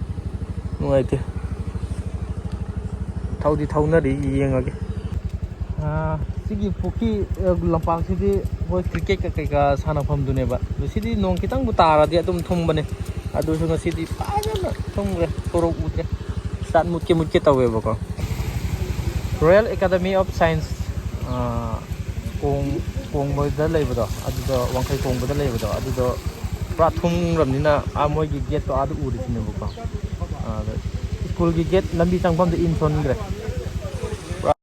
ꯅꯨꯡꯉꯥꯏꯇꯦ꯫ ꯊꯧꯗꯤ ꯊꯧꯅꯔꯤ, ꯌꯦꯡꯉꯒꯦ꯫ ꯑꯥ, ꯁꯤꯒꯤ ꯄꯨꯈ꯭ꯔꯤ, ꯑ, ꯂꯝꯄꯥꯛꯁꯤꯗꯤ ꯑꯩꯈꯣꯏ cricketꯀ ꯀꯩꯀꯥ ꯁꯥꯟꯅꯐꯝꯗꯨꯅꯦꯕ꯫ ꯑꯗꯣ ꯁꯤꯗꯤ ꯅꯣꯡ ꯈꯤꯇꯪꯕꯨ ꯇꯥꯔꯗꯤ ꯑꯗꯨꯝ ꯊꯨꯝꯕꯅꯦ꯫ ꯑꯗꯨꯁꯨ ꯉꯁꯤꯗꯤ ꯐꯖꯅ ꯊꯨꯝꯈ꯭ꯔꯦ, ꯁꯣꯔꯣꯛ ꯎꯗ꯭ꯔꯦ꯫ ꯆꯠ ꯃꯨꯠꯀꯦ ꯃꯨꯠꯀꯦ ꯇꯧꯋꯦꯕꯀꯣ꯫ Royal Academy of Science, ꯑꯥ, ꯀꯣꯡ-, ꯀꯣꯡꯕꯗ ꯂꯩꯕꯗꯣ, ꯑꯗꯨꯗꯣ, ꯋꯥꯡꯈꯩ ꯀꯣꯡꯕꯗ ꯂꯩꯕꯗꯣ, ꯑꯗꯨꯗꯣ ꯄꯨꯔꯥ ꯊꯨꯝꯈ꯭ꯔꯕꯅꯤꯅ, ꯑꯥ, ꯃꯣꯏꯒꯤ gateꯇꯣ ꯑꯥꯗ ꯎꯔꯤꯁꯤꯅꯦꯕꯀꯣ꯫ ꯑꯥ, ꯑꯗ schoolꯒꯤ gate ꯂꯝꯕꯤ ꯆꯪꯐꯝꯗ ꯏꯟ ꯁꯣꯟꯈ꯭ꯔꯦ꯫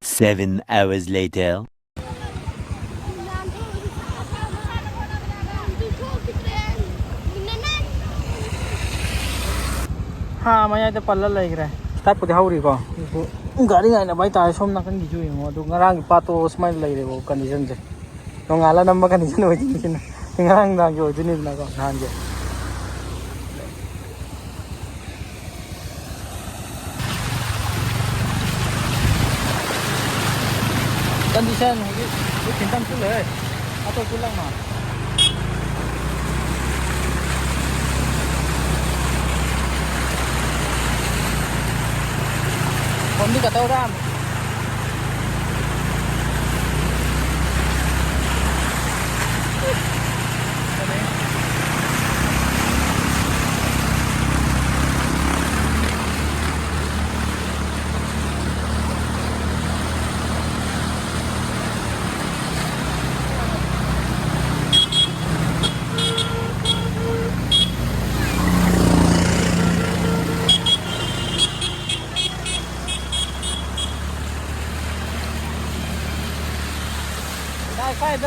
Seven hours later. ꯍꯥ, ꯃꯌꯥꯏꯗ ꯄꯜꯂ ꯂꯩꯈ꯭ꯔꯦ꯫ Startꯄꯨꯗꯤ ꯍꯧꯔꯤꯀꯣ꯫ ꯑꯗꯨꯕꯨ ꯒꯥꯔꯤ ꯉꯥꯏꯅꯕ ꯍꯥꯏꯇꯥꯔꯦ꯫ ꯁꯣꯝ ꯅꯥꯀꯟꯒꯤꯁꯨ ꯌꯦꯡꯉꯣ꯫ ꯑꯗꯨ ꯉꯔꯥꯡꯒꯤ ꯄꯥꯠꯇꯣ ꯁꯨꯃꯥꯏꯅ ꯂꯩꯔꯦꯕ conditionꯁꯦ꯫ ꯅꯣꯡꯉꯥꯜꯂ ꯅꯝꯕ condition ꯑꯣꯏꯗꯣꯏꯅꯤ ꯁꯤꯅ꯫ ꯉꯔꯥꯡ ꯅꯨꯡꯗꯥꯡꯒꯤ ꯑꯣꯏꯗꯣꯏꯅꯤꯗꯅꯀꯣ, ꯅꯍꯥꯟꯒꯤ꯫ Condition ꯍꯧꯖꯤꯛ ꯍꯧꯖꯤꯛ ꯈꯤꯇꯪ ꯆꯨꯜꯂꯦ꯫ ꯑꯇꯣꯞꯄ ꯂꯪꯅ꯫ ꯐꯣꯟꯗꯤ ꯀꯇꯧꯔꯥ?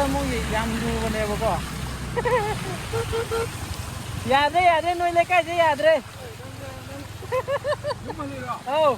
ꯑꯃꯨꯛ ꯌꯥꯝ ꯂꯨꯕꯅꯦꯕꯀꯣ꯫ ꯌꯥꯗ꯭ꯔꯦ, ꯌꯥꯗ꯭ꯔꯦ, ꯅꯣꯏ ꯂꯩꯀꯥꯏꯁꯦ ꯌꯥꯗ꯭ꯔꯦ꯫ ꯑꯧ꯫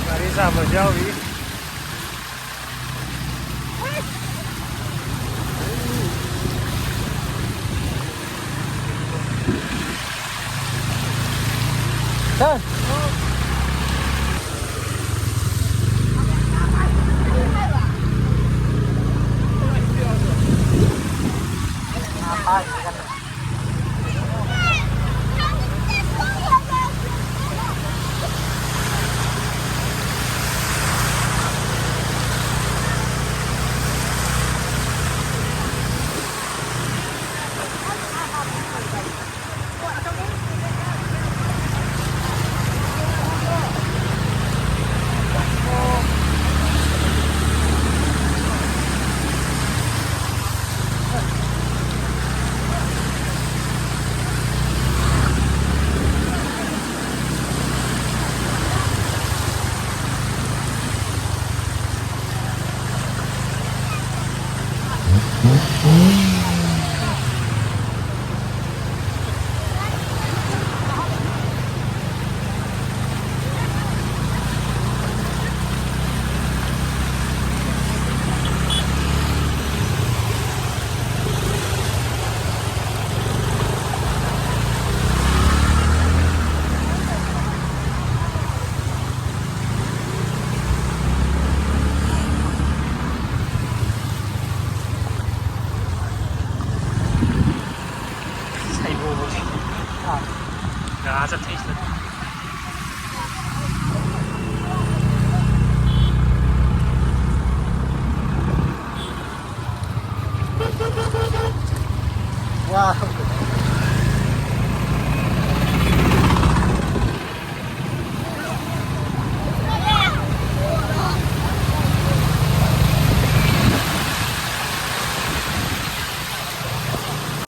ꯒꯥꯔꯤ ꯆꯥꯝꯕꯁꯨ ꯌꯥꯎꯔꯤ꯫ ꯁꯥꯔ꯫